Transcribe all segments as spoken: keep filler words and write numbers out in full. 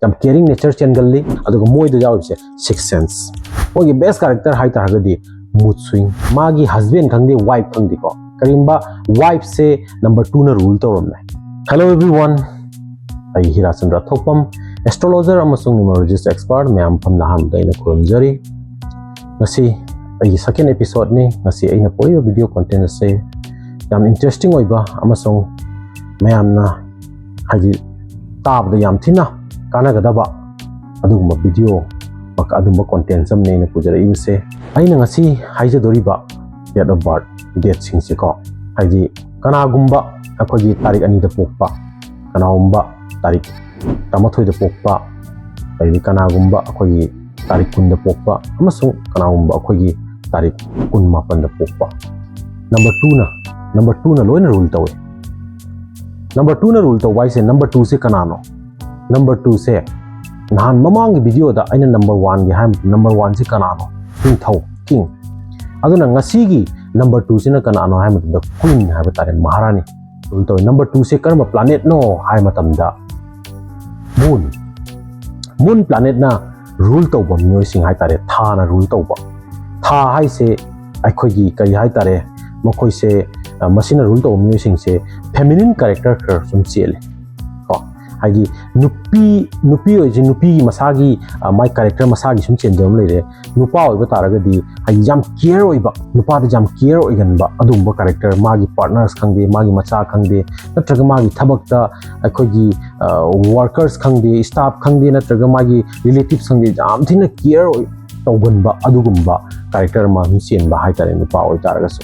ꯌꯥꯝ caring nature ꯆꯦꯟꯒꯜꯂꯤ꯫ ꯑꯗꯨꯒ ꯃꯣꯏꯗ ꯌꯥꯎꯔꯤꯕꯁꯦ ꯁꯤꯛꯁ ꯁꯦꯟꯁ꯫ ꯃꯣꯏꯒꯤ ꯕꯦꯁ ꯀꯦꯔꯦꯛꯇꯔ ꯍꯥꯏꯇꯥꯔꯒꯗꯤ ꯃꯨꯗ ꯁ꯭ꯋꯤꯡ, ꯃꯥꯒꯤ ꯍꯁꯕꯦꯟ ꯈꯪꯗꯦ, ꯋꯥꯏꯐ ꯈꯪꯗꯦꯀꯣ, ꯀꯔꯤꯒꯨꯝꯕ ꯋꯥꯏꯐꯁꯦ ꯅꯝꯕꯔ ꯇꯨꯅ ꯔꯨꯜ ꯇꯧꯔꯝꯃꯦ꯫ Hello everyone, ꯑꯩ ꯍꯤꯔꯥꯆꯟꯗ꯭ꯔ ꯊꯣꯛꯄꯝ, ꯑꯦꯁꯇ꯭ꯔꯣꯂꯣꯖꯔ ꯑꯃꯁꯨꯡ ꯅ꯭ꯌꯨꯃꯔꯣꯂꯣꯖꯤꯁ ꯑꯦꯛꯁꯄꯔꯠ꯫ ꯃꯌꯥꯝ ꯃꯐꯝꯗ ꯑꯍꯥꯟꯕꯗ ꯑꯩꯅ ꯈꯨꯔꯨꯝꯖꯔꯤ꯫ ꯉꯁꯤ ꯑꯩꯒꯤ ꯁꯦꯀꯦꯟ ꯑꯦꯄꯤꯁꯣꯗꯅꯤ꯫ ꯉꯁꯤ ꯑꯩꯅ ꯄꯨꯔꯛꯏꯕ ꯚꯤꯗꯤꯑꯣ ꯀꯣꯟꯇꯦꯟ ꯑꯁꯦ ꯌꯥꯝ ꯏꯟꯇꯔꯦꯁꯇꯤꯡ ꯑꯣꯏꯕ ꯑꯃꯁꯨꯡ ꯃꯌꯥꯝꯅ, ꯍꯥꯏꯗꯤ, ꯇꯥꯕꯗ ꯌꯥꯝ ꯊꯤꯅ ꯀꯥꯟꯅꯒꯗꯕ ꯑꯗꯨꯒꯨꯝꯕ ꯚꯤꯗꯤꯑꯣ, ꯑꯗꯨꯝꯕ ꯀꯣꯟꯇꯦꯟ ꯑꯃꯅꯤ ꯑꯩꯅ ꯄꯨꯖꯔꯛꯏꯕꯁꯦ꯫ ꯑꯩꯅ ꯉꯁꯤ ꯍꯥꯏꯖꯗꯣꯔꯤꯕ date of birth, ꯗꯦꯠꯁꯤꯡꯁꯦꯀꯣ, ꯍꯥꯏꯗꯤ, ꯀꯅꯥꯒꯨꯝꯕ ꯑꯩꯈꯣꯏꯒꯤ ꯇꯥꯔꯤꯛ ꯑꯅꯤꯗ ꯄꯣꯛꯄ, ꯀꯅꯥꯒꯨꯝꯕ ꯇꯥꯔꯤꯛ ꯇꯔꯥꯃꯥꯊꯣꯏꯗ ꯄꯣꯛꯄ, ꯑꯗꯩꯗꯤ ꯀꯅꯥꯒꯨꯝꯕ ꯑꯩꯈꯣꯏꯒꯤ ꯇꯥꯔꯤꯛ ꯀꯨꯟꯗ ꯄꯣꯛꯄ, ꯑꯃꯁꯨꯡ ꯀꯅꯥꯒꯨꯝꯕ ꯑꯩꯈꯣꯏꯒꯤ ꯇꯥꯔꯤꯛ ꯀꯨꯟꯃꯥꯄꯟꯗ ꯄꯣꯛꯄ꯫ ꯅꯝꯕꯔ ꯇꯨꯅ, ꯅꯝꯕꯔ ꯇꯨꯅ ꯂꯣꯏꯅ ꯔꯨꯜ ꯇꯧꯏ꯫ ꯅꯝꯕꯔ ꯇꯨꯅ ꯔꯨꯜ ꯇꯧꯕ ꯍꯥꯏꯁꯦ, ꯅꯝꯕꯔ ꯇꯨꯁꯦ ꯀꯅꯥꯅꯣ? ꯅꯝꯕꯔ ꯇꯨꯁꯦ ꯅꯍꯥꯟ ꯃꯃꯥꯡꯒꯤ ꯚꯤꯗꯤꯑꯣꯗ ꯑꯩꯅ ꯅꯝꯕꯔ ꯋꯥꯟꯒꯤ ꯍꯥꯏꯕ, ꯅꯝꯕꯔ ꯋꯥꯟꯁꯤ ꯀꯅꯥꯅꯣ? ꯅꯤꯡꯊꯧ, king꯫ ꯑꯗꯨꯅ ꯉꯁꯤꯒꯤ ꯅꯝꯕꯔ ꯇꯨꯁꯤꯅ ꯀꯅꯥꯅꯣ ꯍꯥꯏꯕ ꯃꯇꯝꯗ, ꯀ꯭ꯋꯤꯟ ꯍꯥꯏꯕ ꯇꯥꯔꯦ, ꯃꯍꯥꯔꯥꯅꯤ ꯔꯨꯜ ꯇꯧꯏ꯫ ꯅꯝꯕꯔ ꯇꯨꯁꯦ ꯀꯔꯝꯕ ꯄ꯭ꯂꯥꯅꯦꯠꯅꯣ ꯍꯥꯏꯕ ꯃꯇꯝꯗ, ꯃꯨꯟ꯫ ꯃꯨꯟ ꯄ꯭ꯂꯥꯅꯦꯠꯅ ꯔꯨꯜ ꯇꯧꯕ ꯃꯤꯑꯣꯏꯁꯤꯡ ꯍꯥꯏꯇꯥꯔꯦ, ꯊꯥꯅ ꯔꯨꯜ ꯇꯧꯕ꯫ ꯊꯥ ꯍꯥꯏꯁꯦ ꯑꯩꯈꯣꯏꯒꯤ ꯀꯔꯤ ꯍꯥꯏꯇꯥꯔꯦ, ꯃꯈꯣꯏꯁꯦ, ꯑ, ꯃꯁꯤꯅ ꯔꯨꯜ ꯇꯧꯕ ꯃꯤꯑꯣꯏꯁꯤꯡꯁꯦ ꯐꯦꯃꯤꯅꯤꯟ ꯀꯦꯔꯦꯛꯇꯔ ꯈꯔ ꯁꯨꯝ ꯆꯦꯜꯂꯦ ꯀꯣ꯫ ꯍꯥꯏꯗꯤ ꯅꯨꯄꯤ, ꯅꯨꯄꯤ ꯑꯣꯏꯁꯦ, ꯅꯨꯄꯤꯒꯤ ꯃꯁꯥꯒꯤ, ꯑ, ꯃꯥꯏ ꯀꯦꯔꯦꯛꯇꯔ ꯃꯁꯥꯒꯤ ꯁꯨꯝ ꯆꯦꯟꯖꯕ ꯑꯃ ꯂꯩꯔꯦ꯫ ꯅꯨꯄꯥ ꯑꯣꯏꯕ ꯇꯥꯔꯒꯗꯤ ꯍꯥꯏꯗꯤ ꯌꯥꯝ ꯀꯦꯌꯔ ꯑꯣꯏꯕ, ꯅꯨꯄꯥꯗ ꯌꯥꯝ ꯀꯦꯌꯔ ꯑꯣꯏꯒꯟꯕ ꯑꯗꯨꯒꯨꯝꯕ ꯀꯦꯔꯦꯛꯇꯔ, ꯃꯥꯒꯤ ꯄꯥꯔꯠꯅꯔꯁ ꯈꯪꯗꯦ, ꯃꯥꯒꯤ ꯃꯆꯥ ꯈꯪꯗꯦ, ꯅꯠꯇ꯭ꯔꯒ ꯃꯥꯒꯤ ꯊꯕꯛꯇ ꯑꯩꯈꯣꯏꯒꯤ, ꯑ, ꯋꯥꯔꯀꯔꯁ ꯈꯪꯗꯦ, ꯁ꯭ꯇꯥꯐ ꯈꯪꯗꯦ, ꯅꯠꯇ꯭ꯔꯒ ꯃꯥꯒꯤ ꯔꯤꯂꯦꯇꯤꯚꯁ ꯈꯪꯗꯦ, ꯌꯥꯝ ꯊꯤꯅ ꯀꯦꯌꯔ ꯑꯣꯏ-, ꯇꯧꯒꯟꯕ ꯑꯗꯨꯒꯨꯝꯕ ꯀꯦꯔꯦꯛꯇꯔ ꯑꯃ ꯑꯗꯨꯝ ꯆꯦꯟꯕ ꯍꯥꯏꯇꯥꯔꯦ, ꯅꯨꯄꯥ ꯑꯣꯏꯇꯥꯔꯒꯁꯨ꯫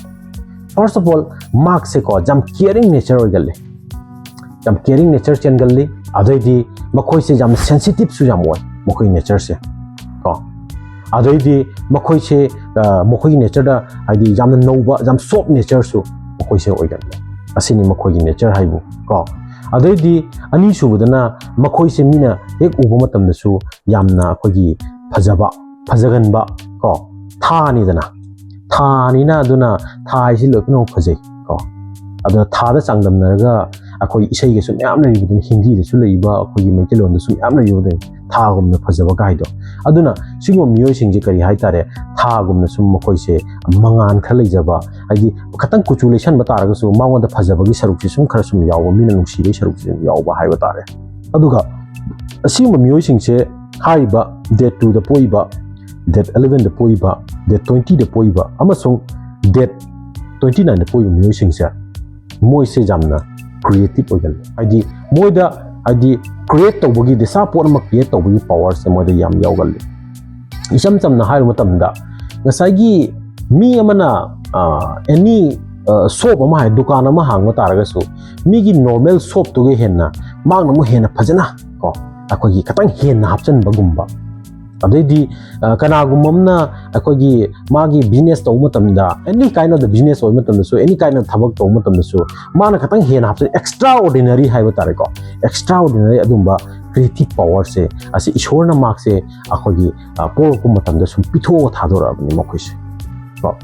First of all, ꯃꯍꯥꯛꯁꯦꯀꯣ ꯌꯥꯝ ꯀꯦꯌꯔꯤꯡ ꯅꯦꯆꯔ ꯑꯣꯏꯒꯜꯂꯤ, ꯌꯥꯝ ꯀꯦꯌꯔꯤꯡ ꯅꯦꯆꯔ ꯆꯦꯟꯒꯜꯂꯤ꯫ ꯑꯗꯩꯗꯤ ꯃꯈꯣꯏꯁꯦ ꯌꯥꯝꯅ ꯁꯦꯟꯁꯤꯇꯤꯞꯁꯨ ꯌꯥꯝ ꯑꯣꯏ, ꯃꯈꯣꯏ ꯅꯦꯆꯔꯁꯦ ꯀꯣ꯫ ꯑꯗꯩꯗꯤ ꯃꯈꯣꯏꯁꯦ, ꯑ, ꯃꯈꯣꯏꯒꯤ ꯅꯦꯆꯔꯗ ꯍꯥꯏꯗꯤ ꯌꯥꯝꯅ ꯅꯧꯕ, ꯌꯥꯝ ꯁꯣꯐ ꯅꯦꯆꯔꯁꯨ ꯃꯈꯣꯏꯁꯦ ꯑꯣꯏꯒꯜꯂꯤ꯫ ꯑꯁꯤꯅꯤ ꯃꯈꯣꯏꯒꯤ ꯅꯦꯆꯔ ꯍꯥꯏꯕꯨ ꯀꯣ꯫ ꯑꯗꯩꯗꯤ ꯑꯅꯤꯁꯨꯕꯗꯅ ꯃꯈꯣꯏꯁꯦ ꯃꯤꯅ ꯍꯦꯛ ꯎꯕ ꯃꯇꯝꯗꯁꯨ ꯌꯥꯝꯅ ꯑꯩꯈꯣꯏꯒꯤ ꯐꯖꯕ, ꯐꯖꯒꯟꯕ ꯀꯣ, ꯊꯥꯅꯤꯗꯅ, ꯊꯥꯅꯤꯅ, ꯑꯗꯨꯅ ꯊꯥ ꯍꯥꯏꯁꯤ ꯂꯣꯏꯅꯃꯛ ꯐꯖꯩ ꯀꯣ꯫ ꯑꯗꯨꯅ ꯊꯥꯗ ꯆꯥꯡꯗꯝꯅꯔꯒ ꯑꯩꯈꯣꯏ ꯏꯁꯩꯒꯁꯨ ꯃꯌꯥꯝ ꯂꯩꯔꯤꯕꯗꯨꯅꯤ, ꯍꯤꯟꯗꯤꯗꯁꯨ ꯂꯩꯔꯤꯕ, ꯑꯩꯈꯣꯏꯒꯤ ꯃꯩꯇꯩꯂꯣꯟꯗꯁꯨ ꯃꯌꯥꯝ ꯂꯩꯔꯤꯕꯗꯨꯅꯤ, ꯊꯥꯒꯨꯝꯅ ꯐꯖꯕ ꯀꯥꯏꯗꯣ꯫ ꯑꯗꯨꯅ ꯁꯤꯒꯨꯝꯕ ꯃꯤꯑꯣꯏꯁꯤꯡꯁꯦ ꯀꯔꯤ ꯍꯥꯏꯇꯥꯔꯦ, ꯊꯥꯒꯨꯝꯅ ꯁꯨꯝ ꯃꯈꯣꯏꯁꯦ ꯃꯉꯥꯜ ꯈꯔ ꯂꯩꯖꯕ, ꯍꯥꯏꯗꯤ ꯈꯤꯇꯪ ꯀꯨꯆꯨ ꯂꯩꯁꯟꯕ ꯇꯥꯔꯒꯁꯨ ꯃꯉꯣꯟꯗ ꯐꯖꯕꯒꯤ ꯁꯔꯨꯛꯁꯦ ꯁꯨꯝ ꯈꯔ ꯁꯨꯝ ꯌꯥꯎꯕ, ꯃꯤꯅ ꯅꯨꯡꯁꯤꯕꯒꯤ ꯁꯔꯨꯛꯁꯦ ꯁꯨꯝ ꯌꯥꯎꯕ ꯍꯥꯏꯕ ꯇꯥꯔꯦ꯫ ꯑꯗꯨꯒ ꯑꯁꯤꯒꯨꯝꯕ ꯃꯤꯑꯣꯏꯁꯤꯡꯁꯦ, ꯍꯥꯏꯔꯤꯕ date two ꯗ ꯄꯣꯛꯏꯕ, date eleven ꯗ ꯄꯣꯛꯏꯕ, date twenty ꯗ ꯄꯣꯛꯏꯕ ꯑꯃꯁꯨꯡ date twenty nine ꯗ ꯄꯣꯛꯏꯕ ꯃꯤꯑꯣꯏꯁꯤꯡꯁꯦ, ꯃꯣꯏꯁꯦ ꯌꯥꯝꯅ creative ꯑꯣꯏꯒꯜꯂꯤ꯫ ꯍꯥꯏꯗꯤ ꯃꯣꯏꯗ, ꯍꯥꯏꯗꯤ create ꯇꯧꯕꯒꯤ, ꯗꯤꯁꯥ ꯄꯣꯠ ꯑꯃ create ꯇꯧꯕꯒꯤ power ꯁꯦ ꯃꯣꯏꯗ ꯌꯥꯝ ꯌꯥꯎꯒꯜꯂꯤ꯫ ꯏꯆꯝ ꯆꯝꯅ ꯍꯥꯏꯔꯨꯕ ꯃꯇꯝꯗ, ꯉꯁꯥꯏꯒꯤ ꯃꯤ ꯑꯃꯅ, ꯑꯦꯅꯤ ꯁꯣꯞ ꯑꯃ ꯍꯥꯏ, ꯗꯨꯀꯥꯟ ꯑꯃ ꯍꯥꯡꯕ ꯇꯥꯔꯒꯁꯨ, ꯃꯤꯒꯤ normal ꯁꯣꯞꯇꯨꯒ ꯍꯦꯟꯅ ꯃꯥꯅ ꯑꯃꯨꯛ ꯍꯦꯟꯅ ꯐꯖꯅ ꯀꯣ, ꯑꯩꯈꯣꯏꯒꯤ ꯈꯤꯇꯪ ꯍꯦꯟꯅ ꯍꯥꯞꯆꯤꯟꯕꯒꯨꯝꯕ꯫ ꯑꯗꯩꯗꯤ ꯑ, ꯀꯅꯥꯒꯨꯝꯕ ꯑꯃꯅ ꯑꯩꯈꯣꯏꯒꯤ ꯃꯥꯒꯤ business ꯇꯧꯕ ꯃꯇꯝꯗ, any kind of the business ꯑꯣꯏꯕ ꯃꯇꯝꯗꯁꯨ, any kind of ꯊꯕꯛ ꯇꯧꯕ ꯃꯇꯝꯗꯁꯨ, ꯃꯥꯅ ꯈꯤꯇꯪ ꯍꯦꯟꯅ ꯍꯥꯞꯆꯤꯟ, extraordinary ꯍꯥꯏꯕ ꯇꯥꯔꯦꯀꯣ, extraordinary ꯑꯗꯨꯝꯕ creative power ꯁꯦ, ꯑꯁꯤ ꯏꯁꯣꯔꯅ ꯃꯍꯥꯛꯁꯦ ꯑꯩꯈꯣꯏꯒꯤ, ꯑ, ꯄꯣꯛꯂꯛꯄ ꯃꯇꯝꯗ ꯁꯨꯝ ꯄꯤꯊꯣꯛꯑꯒ ꯊꯥꯗꯣꯔꯛꯑꯕꯅꯤ ꯃꯈꯣꯏꯁꯦ ꯀꯣ꯫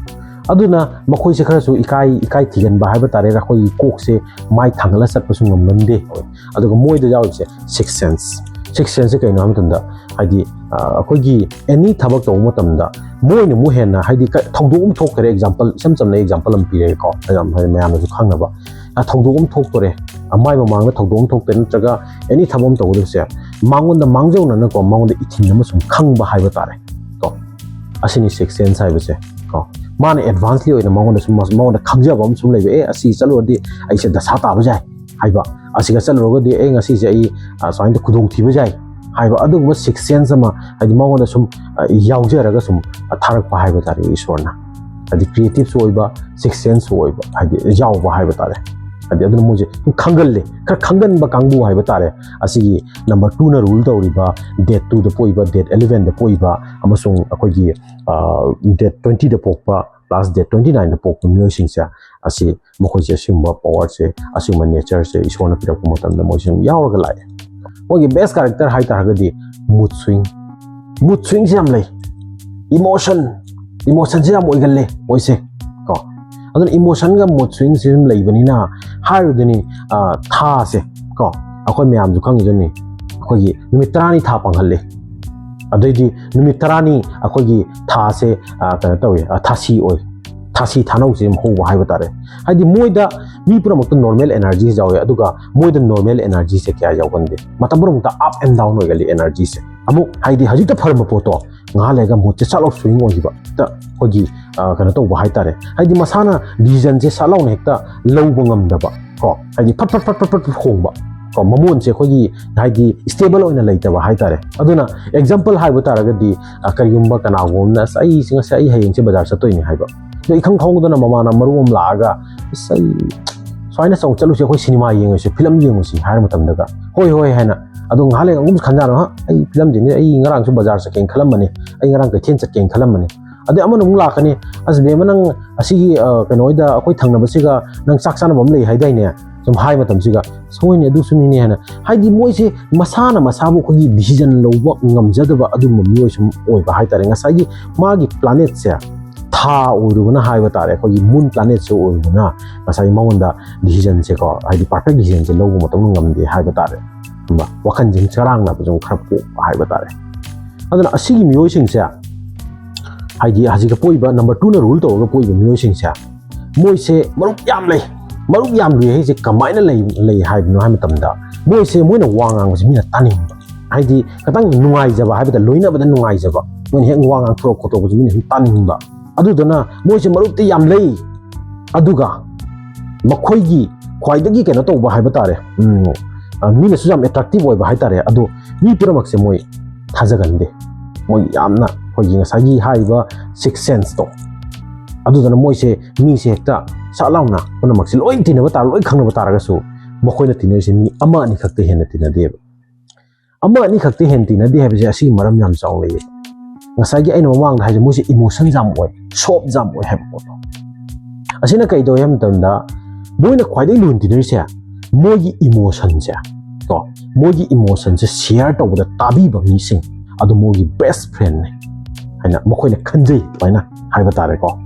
ꯑꯗꯨꯅ ꯃꯈꯣꯏꯁꯦ ꯈꯔꯁꯨ ꯏꯀꯥꯏ, ꯏꯀꯥꯏ ꯊꯤꯒꯟꯕ ꯍꯥꯏꯕ ꯇꯥꯔꯦ, ꯑꯩꯈꯣꯏꯒꯤ ꯀꯣꯛꯁꯦ ꯃꯥꯏ ꯊꯥꯡꯒꯠꯂ ꯆꯠꯄꯁꯨ ꯉꯝꯒꯟꯗꯦ꯫ ꯑꯗꯨꯒ ꯃꯣꯏꯗ ꯌꯥꯎꯔꯤꯕꯁꯦ sixth sense꯫ Sixth sense ꯁꯦ ꯀꯩꯅꯣ ꯍꯥꯏꯕ ꯃꯇꯝꯗ, ꯍꯥꯏꯗꯤ, ꯑ, ꯑꯩꯈꯣꯏꯒꯤ any ꯊꯕꯛ ꯇꯧꯕ ꯃꯇꯝꯗ ꯃꯣꯏꯅ ꯑꯃꯨꯛ ꯍꯦꯟꯅ, ꯍꯥꯏꯗꯤ, ꯀ-, ꯊꯧꯗꯣꯛ ꯑꯃ ꯊꯣꯛꯈ꯭ꯔꯦ, example, ꯏꯆꯝ ꯆꯝꯅ example ꯑꯃ ꯄꯤꯔꯒꯦꯀꯣ, ꯌꯥꯝ, ꯍꯥꯏꯗꯤ, ꯃꯌꯥꯝꯅꯁꯨ ꯈꯪꯅꯕ꯫ ꯑ, ꯊꯧꯗꯣꯛ ꯑꯃ ꯊꯣꯛꯇꯣꯔꯦ, ꯑ, ꯃꯥꯏ ꯃꯃꯥꯡꯗ ꯊꯧꯗꯣꯛ ꯑꯃ ꯊꯣꯛꯇꯣꯔꯦ, ꯅꯠꯇ꯭ꯔꯒ any ꯊꯕꯛ ꯑꯃ ꯇꯧꯒꯗꯕꯁꯦ, ꯃꯉꯣꯟꯗ ꯃꯥꯡꯖꯧꯅꯅꯀꯣ, ꯃꯉꯣꯟꯗ ꯏꯊꯤꯟ ꯑꯃ ꯁꯨꯝ ꯈꯪꯕ ꯍꯥꯏꯕ ꯇꯥꯔꯦ ꯀꯣ꯫ ꯑꯁꯤꯅꯤ sixth sense ꯍꯥꯏꯕꯁꯦ ꯀꯣ꯫ ꯃꯥꯅ advance ꯂꯤ ꯑꯣꯏꯅ ꯃꯉꯣꯟꯗ ꯁꯨꯝ, ꯃꯉꯣꯟꯗ ꯈꯪꯖꯕ ꯑꯃ ꯁꯨꯝ ꯂꯩꯕ, "ꯑꯦ, ꯑꯁꯤ ꯆꯠꯂꯨꯔꯗꯤ ꯑꯩꯁꯦ ꯗꯁꯥ ꯇꯥꯕ ꯌꯥꯏ" ꯍꯥꯏꯕ, "ꯑꯁꯤꯒ ꯆꯠꯂꯨꯔꯒꯗꯤ ꯑꯩ ꯉꯁꯤꯁꯦ ꯑꯩ, ꯑ, ꯁꯨꯃꯥꯏꯅ ꯈꯨꯗꯣꯡꯊꯤꯕ ꯌꯥꯏ" ꯍꯥꯏꯕ, ꯑꯗꯨꯒꯨꯝꯕ sixth sense ꯑꯃ, ꯍꯥꯏꯗꯤ, ꯃꯉꯣꯟꯗ ꯁꯨꯝ, ꯑ, ꯌꯥꯎꯖꯔꯒ ꯁꯨꯝ, ꯑ, ꯊꯥꯔꯛꯄ ꯍꯥꯏꯕ ꯇꯥꯔꯦ ꯏꯁꯣꯔꯅ꯫ ꯍꯥꯏꯗꯤ, creative ꯁꯨ ꯑꯣꯏꯕ, sixth sense ꯁꯨ ꯑꯣꯏꯕ, ꯍꯥꯏꯗꯤ, ꯌꯥꯎꯕ ꯍꯥꯏꯕ ꯇꯥꯔꯦ꯫ ꯍꯥꯏꯗꯤ, ꯑꯗꯨꯅ ꯃꯣꯏꯁꯦ ꯁꯨꯝ ꯈꯪꯒꯜꯂꯦ, ꯈꯔ ꯈꯪꯒꯟꯕ ꯀꯥꯡꯕꯨ ꯍꯥꯏꯕ ꯇꯥꯔꯦ꯫ ꯑꯁꯤꯒꯤ number two ꯅ rule ꯇꯧꯔꯤꯕ, date two ꯗ ꯄꯣꯛꯏꯕ, date eleven ꯗ ꯄꯣꯛꯏꯕ, ꯑꯃꯁꯨꯡ ꯑꯩꯈꯣꯏꯒꯤ, ꯑ, date twenty ꯗ ꯄꯣꯛꯄ, last date twenty nine ꯗ ꯄꯣꯛꯄ ꯃꯤꯑꯣꯏꯁꯤꯡꯁꯦ, ꯑꯁꯤ, ꯃꯈꯣꯏꯁꯦ ꯑꯁꯤꯒꯨꯝꯕ power ꯁꯦ, ꯑꯁꯤꯒꯨꯝꯕ nature ꯁꯦ ꯏꯁꯣꯔꯅ ꯄꯤꯔꯛꯄ ꯃꯇꯝꯗ ꯃꯣꯏꯁꯦ ꯑꯗꯨꯝ ꯌꯥꯎꯔꯒ ꯂꯥꯛꯑꯦ꯫ ꯃꯣꯏꯒꯤ best character ꯍꯥꯏ ꯇꯥꯔꯒꯗꯤ mood swing꯫ Mood swing ꯁꯦ ꯌꯥꯝ ꯂꯩ꯫ Emotion, emotion ꯁꯦ ꯌꯥꯝ ꯑꯣꯏꯒꯜꯂꯦ ꯃꯣꯏꯁꯦ ꯀꯣ꯫ ꯑꯗꯨꯅ emotionꯒ mood swingꯁꯦ ꯑꯗꯨꯝ ꯂꯩꯕꯅꯤꯅ ꯍꯥꯏꯔꯨꯗꯨꯅꯤ, ꯊꯥꯁꯦ ꯀꯣ, ꯑꯩꯈꯣꯏ ꯃꯌꯥꯝꯁꯨ ꯈꯪꯉꯤꯗꯨꯅꯤ, ꯑꯩꯈꯣꯏꯒꯤ ꯅꯨꯃꯤꯠ ꯇꯔꯥꯅꯤ ꯊꯥ ꯄꯥꯡꯍꯜꯂꯤ, ꯑꯗꯩꯗꯤ ꯅꯨꯃꯤꯠ ꯇꯔꯥꯅꯤ ꯑꯩꯈꯣꯏꯒꯤ ꯊꯥꯁꯦ ꯀꯩꯅꯣ ꯇꯧꯏ, ꯊꯥꯁꯤ ꯑꯣꯏ, ꯊꯥꯁꯤ ꯊꯥꯅꯧꯁꯦ ꯑꯗꯨꯝ ꯍꯧꯕ ꯍꯥꯏꯕ ꯇꯥꯔꯦ꯫ ꯍꯥꯏꯗꯤ ꯃꯣꯏꯗ, ꯃꯤ ꯄꯨꯝꯅꯃꯛꯇ normal energy ꯌꯥꯎꯋꯦ, ꯑꯗꯨꯒ ꯃꯣꯏꯗ normal energyꯁꯦ ꯀꯌꯥ ꯌꯥꯎꯒꯟꯗꯦ꯫ ꯃꯇꯝ ꯄꯨꯝꯅꯃꯛꯇ up and down ꯑꯣꯏꯒꯜꯂꯤ energyꯁꯦ꯫ ꯑꯃꯨꯛ ꯍꯥꯏꯗꯤ ꯍꯧꯖꯤꯛꯇ ꯐꯔꯝꯕ ꯄꯣꯠꯇꯣ ꯉꯥꯏꯍꯥꯛ ꯂꯩꯔꯒ moodꯁꯦ ꯆꯥꯛꯂꯥꯎ swing ꯑꯣꯏꯈꯤꯕ, ꯍꯦꯛꯇ ꯑꯩꯈꯣꯏꯒꯤ ꯀꯩꯅꯣ ꯇꯧꯕ ꯍꯥꯏꯇꯥꯔꯦ꯫ ꯍꯥꯏꯗꯤ ꯃꯁꯥꯅ decisionꯁꯦ ꯁꯠ ꯂꯥꯎꯅ ꯍꯦꯛꯇ ꯂꯧꯕ ꯉꯝꯗꯕ ꯀꯣ, ꯍꯥꯏꯗꯤ ꯐꯠ ꯐꯠ ꯐꯠ ꯐꯠ ꯐꯠ ꯍꯣꯡꯕ ꯀꯣ, ꯃꯃꯣꯟꯁꯦ ꯑꯩꯈꯣꯏꯒꯤ ꯍꯥꯏꯗꯤ stable ꯑꯣꯏꯅ ꯂꯩꯇꯕ ꯍꯥꯏꯇꯥꯔꯦ꯫ ꯑꯗꯨꯅ example ꯍꯥꯏꯕ ꯇꯥꯔꯒꯗꯤ, ꯀꯔꯤꯒꯨꯝꯕ ꯀꯅꯥꯒꯨꯝꯕ ꯑꯃꯅ "ꯑꯁ, ꯑꯩꯁꯦ ꯉꯁꯤ ꯑꯩ ꯍꯌꯦꯡꯁꯦ ꯕꯖꯥꯔ ꯆꯠꯇꯣꯏꯅꯦ" ꯍꯥꯏꯕ, ꯑꯗꯣ ꯏꯈꯪ ꯈꯪꯍꯧꯗꯅ ꯃꯃꯥꯟꯅꯕ ꯃꯔꯨꯞ ꯑꯃ ꯂꯥꯛꯑꯒ "ꯑꯁ, ꯑꯩ ꯁꯨꯃꯥꯏꯅ ꯆꯠꯂꯨꯁꯦ, ꯑꯩꯈꯣꯏ ꯁꯤꯅꯦꯃꯥ ꯌꯦꯡꯉꯨꯁꯦ, ꯐꯤꯂꯝ ꯌꯦꯡꯉꯨꯁꯤ" ꯍꯥꯏꯔ ꯃꯇꯝꯗꯒ "ꯍꯣꯏ, ꯍꯣꯏ" ꯍꯥꯏꯅ, ꯑꯗꯣ ꯉꯥꯏꯍꯥꯛ ꯂꯩꯔꯒ ꯑꯃꯨꯛ ꯈꯟꯖꯔꯣ, "ꯍꯥ, ꯑꯩ ꯐꯤꯂꯝ ꯌꯦꯡꯉꯦ, ꯑꯩ ꯉꯔꯥꯡꯁꯨ ꯕꯖꯥꯔ ꯆꯠꯀꯦꯅ ꯈꯜꯂꯝꯕꯅꯤ, ꯑꯩ ꯉꯔꯥꯡ ꯀꯩꯊꯦꯜ ꯆꯠꯀꯦꯅ ꯈꯜꯂꯝꯕꯅꯤ"꯫ ꯑꯗꯩ ꯑꯃꯅ ꯑꯃꯨꯛ ꯂꯥꯛꯀꯅꯤ, "ꯑꯁ ꯕꯦꯝꯃ, ꯅꯪ ꯑꯁꯤꯒꯤ ꯀꯩꯅꯣꯗ, ꯑꯩꯈꯣꯏ ꯊꯪꯅꯕꯁꯤꯒ ꯅꯪ ꯆꯥꯛ ꯆꯥꯅꯕ ꯑꯃ ꯂꯩ ꯍꯥꯏꯗꯥꯏꯅꯦ?" ꯁꯨꯝ ꯍꯥꯏ ꯃꯇꯝꯁꯤꯒ "ꯍꯣꯏꯅꯦ, ꯑꯗꯨꯁꯨꯅꯤꯅꯦ" ꯍꯥꯏꯅ, ꯍꯥꯏꯗꯤ ꯃꯣꯏꯁꯦ ꯃꯁꯥꯅ ꯃꯁꯥꯕꯨ ꯑꯩꯈꯣꯏꯒꯤ decision ꯂꯧꯕ ꯉꯝꯖꯗꯕ ꯑꯗꯨꯒꯨꯝꯕ ꯃꯤꯑꯣꯏ ꯁꯨꯝ ꯑꯣꯏꯕ ꯍꯥꯏꯇꯥꯔꯦ꯫ ꯉꯁꯥꯏꯒꯤ ꯃꯥꯒꯤ planetꯁꯦ ꯊꯥ ꯑꯣꯏꯔꯨꯕꯅ ꯍꯥꯏꯕ ꯇꯥꯔꯦ, ꯑꯩꯈꯣꯏꯒꯤ moon planetꯁꯦ ꯑꯣꯏꯔꯨꯕꯅ ꯉꯁꯥꯏꯒꯤ ꯃꯉꯣꯟꯗ decisionꯁꯦꯀꯣ, ꯍꯥꯏꯗꯤ perfect decisionꯁꯦ ꯂꯧꯕ ꯃꯇꯝꯗ ꯉꯝꯗꯦ ꯍꯥꯏꯕ ꯇꯥꯔꯦ꯫ ꯈꯪꯕ꯭ꯔꯥ? ꯋꯥꯈꯜꯁꯦ ꯆꯔꯥꯡꯅꯕꯁꯨ ꯈꯔ ꯄꯣꯛꯄ ꯍꯥꯏꯕ ꯇꯥꯔꯦ꯫ ꯑꯗꯨꯅ ꯑꯁꯤꯒꯤ ꯃꯤꯑꯣꯏꯁꯤꯡꯁꯦ, ꯍꯥꯏꯗꯤ ꯍꯧꯖꯤꯛꯀ ꯄꯣꯛꯏꯕ number twoꯅ rule ꯇꯧꯔꯒ ꯄꯣꯛꯏꯕ ꯃꯤꯑꯣꯏꯁꯤꯡꯁꯦ, ꯃꯣꯏꯁꯦ ꯃꯔꯨꯞ ꯌꯥꯝ ꯂꯩ꯫ ꯃꯔꯨꯞ ꯌꯥꯝ ꯂꯩ ꯍꯥꯏꯁꯦ ꯀꯃꯥꯏꯅ ꯂꯩ, ꯂꯩ ꯍꯥꯏꯕꯅꯣ ꯍꯥꯏꯕ ꯃꯇꯝꯗ, ꯃꯣꯏꯁꯦ, ꯃꯣꯏꯅ ꯋꯥ ꯉꯥꯡꯕꯁꯦ ꯃꯤꯅ ꯇꯥꯅꯤꯡꯕ, ꯍꯥꯏꯗꯤ ꯈꯤꯇꯪ ꯅꯨꯡꯉꯥꯏꯖꯕ ꯍꯥꯏꯕꯗ, ꯂꯣꯏꯅꯕꯗ ꯅꯨꯡꯉꯥꯏꯖꯕ, ꯃꯣꯏꯅ ꯍꯦꯛ ꯋꯥ ꯉꯥꯡꯊꯣꯔꯛ ꯈꯣꯠꯇꯣꯛꯄꯁꯦ ꯃꯤꯅ ꯁꯨꯝ ꯇꯥꯅꯤꯡꯕ꯫ ꯑꯗꯨꯗꯨꯅ ꯃꯣꯏꯁꯦ ꯃꯔꯨꯞꯇꯤ ꯌꯥꯝ ꯂꯩ, ꯑꯗꯨꯒ ꯃꯈꯣꯏꯒꯤ ꯈ꯭ꯋꯥꯏꯗꯒꯤ ꯀꯩꯅꯣ ꯇꯧꯕ ꯍꯥꯏꯕ ꯇꯥꯔꯦ, ꯎꯝ, ꯑ, ꯃꯤꯅꯁꯨ ꯌꯥꯝ attractive ꯑꯣꯏꯕ ꯍꯥꯏ ꯇꯥꯔꯦ꯫ ꯑꯗꯣ ꯃꯤ ꯄꯨꯝꯅꯃꯛꯁꯦ ꯃꯣꯏ ꯊꯥꯖꯒꯟꯗꯦ꯫ ꯃꯣꯏ ꯌꯥꯝꯅ ꯑꯩꯈꯣꯏꯒꯤ ꯉꯁꯥꯏꯒꯤ ꯍꯥꯏꯔꯤꯕ sixth senseꯇꯣ, ꯑꯗꯨꯗꯨꯅ ꯃꯣꯏꯁꯦ, ꯃꯤꯁꯦ ꯍꯦꯛꯇ ꯁꯠ ꯂꯥꯎꯅ ꯄꯨꯝꯅꯃꯛꯁꯦ ꯂꯣꯏ ꯇꯤꯟꯅꯕ ꯇꯥꯔ-, ꯂꯣꯏ ꯈꯪꯅꯕ ꯇꯥꯔꯒꯁꯨ, ꯃꯈꯣꯏꯅ ꯇꯤꯟꯅꯔꯤꯁꯦ ꯃꯤ ꯑꯃ ꯑꯅꯤ ꯈꯛꯇ ꯍꯦꯟꯅ ꯇꯤꯟꯅꯗꯦꯕ꯫ ꯑꯃ ꯑꯅꯤ ꯈꯛꯇ ꯍꯦꯟꯅ ꯇꯤꯟꯅꯗꯦ ꯍꯥꯏꯕꯁꯦ ꯑꯁꯤꯒꯤ ꯃꯔꯝ ꯌꯥꯝ ꯆꯥꯎꯅ ꯂꯩꯌꯦ꯫ ꯉꯁꯥꯏꯒꯤ ꯑꯩꯅ ꯃꯃꯥꯡꯗ ꯍꯥꯏꯁꯦ, ꯃꯣꯏꯁꯦ emotion ꯌꯥꯝ ꯑꯣꯏ, soft ꯌꯥꯝ ꯑꯣꯏ ꯍꯥꯏꯕ ꯄꯣꯠꯇꯣ꯫ ꯑꯁꯤꯅ ꯀꯩ ꯇꯧꯏ ꯍꯥꯏꯕ ꯃꯇꯝꯗ, ꯃꯣꯏꯅ ꯈ꯭ꯋꯥꯏꯗꯒꯤ ꯂꯨꯅ ꯇꯤꯟꯅꯔꯤꯁꯦ ꯃꯣꯏꯒꯤ emotionꯁꯦ ꯀꯣ, ꯃꯣꯏꯒꯤ emotionꯁꯦ share ꯇꯧꯕꯗ ꯇꯥꯕꯤꯕ ꯃꯤꯁꯤꯡ ꯑꯗꯨ ꯃꯣꯏꯒꯤ best friendꯅꯤ ꯍꯥꯏꯅ ꯃꯈꯣꯏꯅ ꯈꯟꯖꯩ, ꯑꯗꯨꯃꯥꯏꯅ ꯍꯥꯏꯕ ꯇꯥꯔꯦꯀꯣ꯫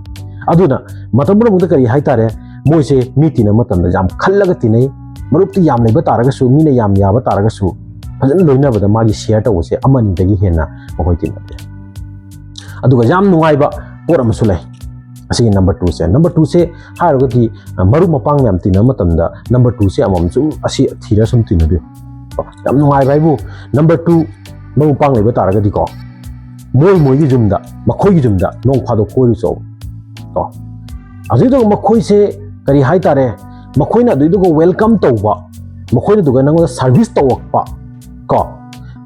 ꯑꯗꯨꯅ ꯃꯇꯝ ꯄꯨꯝꯅꯃꯛꯇ ꯀꯔꯤ ꯍꯥꯏꯇꯥꯔꯦ, ꯃꯣꯏꯁꯦ ꯃꯤ ꯇꯤꯟꯅꯕ ꯃꯇꯝꯗ ꯌꯥꯝ ꯈꯜꯂꯒ ꯇꯤꯟꯅꯩ꯫ ꯃꯔꯨꯞꯇꯤ ꯌꯥꯝ ꯂꯩꯕ ꯇꯥꯔꯒꯁꯨ, ꯃꯤꯅ ꯌꯥꯝ ꯌꯥꯕ ꯇꯥꯔꯒꯁꯨ, ꯐꯖꯅ ꯂꯣꯏꯅꯕꯗ ꯃꯥꯒꯤ ꯁꯤꯌꯔ ꯇꯧꯕꯁꯦ ꯑꯃ ꯑꯅꯤꯗꯒꯤ ꯍꯦꯟꯅ ꯃꯈꯣꯏ ꯇꯤꯟꯅꯗꯦ꯫ ꯑꯗꯨꯒ ꯌꯥꯝ ꯅꯨꯡꯉꯥꯏꯕ ꯄꯣꯠ ꯑꯃꯁꯨ ꯂꯩ꯫ ꯑꯁꯤꯒꯤ ꯅꯝꯕꯔ ꯇꯨꯁꯦ, ꯅꯝꯕꯔ ꯇꯨꯁꯦ ꯍꯥꯏꯔꯒꯗꯤ, ꯑ, ꯃꯔꯨꯞ ꯃꯄꯥꯡ ꯃꯌꯥꯝ ꯇꯤꯟꯅꯕ ꯃꯇꯝꯗ ꯅꯝꯕꯔ ꯇꯨꯁꯦ ꯑꯃꯃꯝ ꯁꯨꯝ ꯑꯁꯤ ꯊꯤꯔ ꯁꯨꯝ ꯇꯤꯟꯅꯕꯤꯌꯨ꯫ ꯌꯥꯝ ꯅꯨꯡꯉꯥꯏꯕ ꯍꯥꯏꯕꯨ, ꯅꯝꯕꯔ ꯇꯨ ꯃꯔꯨꯞ ꯃꯄꯥꯡ ꯂꯩꯕ ꯇꯥꯔꯒꯗꯤꯀꯣ, ꯃꯣꯏ ꯃꯣꯏꯒꯤ ꯌꯨꯝꯗ, ꯃꯈꯣꯏꯒꯤ ꯌꯨꯝꯗ ꯅꯣꯡ ꯐꯥꯗꯣꯛ ꯀꯣꯏꯔꯨꯆꯣ ꯀꯣ꯫ ꯑꯗꯨꯏꯗꯨꯒ ꯃꯈꯣꯏꯁꯦ ꯀꯔꯤ ꯍꯥꯏꯇꯥꯔꯦ, ꯃꯈꯣꯏꯅ ꯑꯗꯨꯏꯗꯨꯒ ꯋꯦꯜꯀꯝ ꯇꯧꯕ, ꯃꯈꯣꯏꯅ ꯑꯗꯨꯒ ꯅꯪꯉꯣꯟꯗ ꯁꯥꯔꯚꯤꯁ ꯇꯧꯔꯛꯄ ꯀꯣ,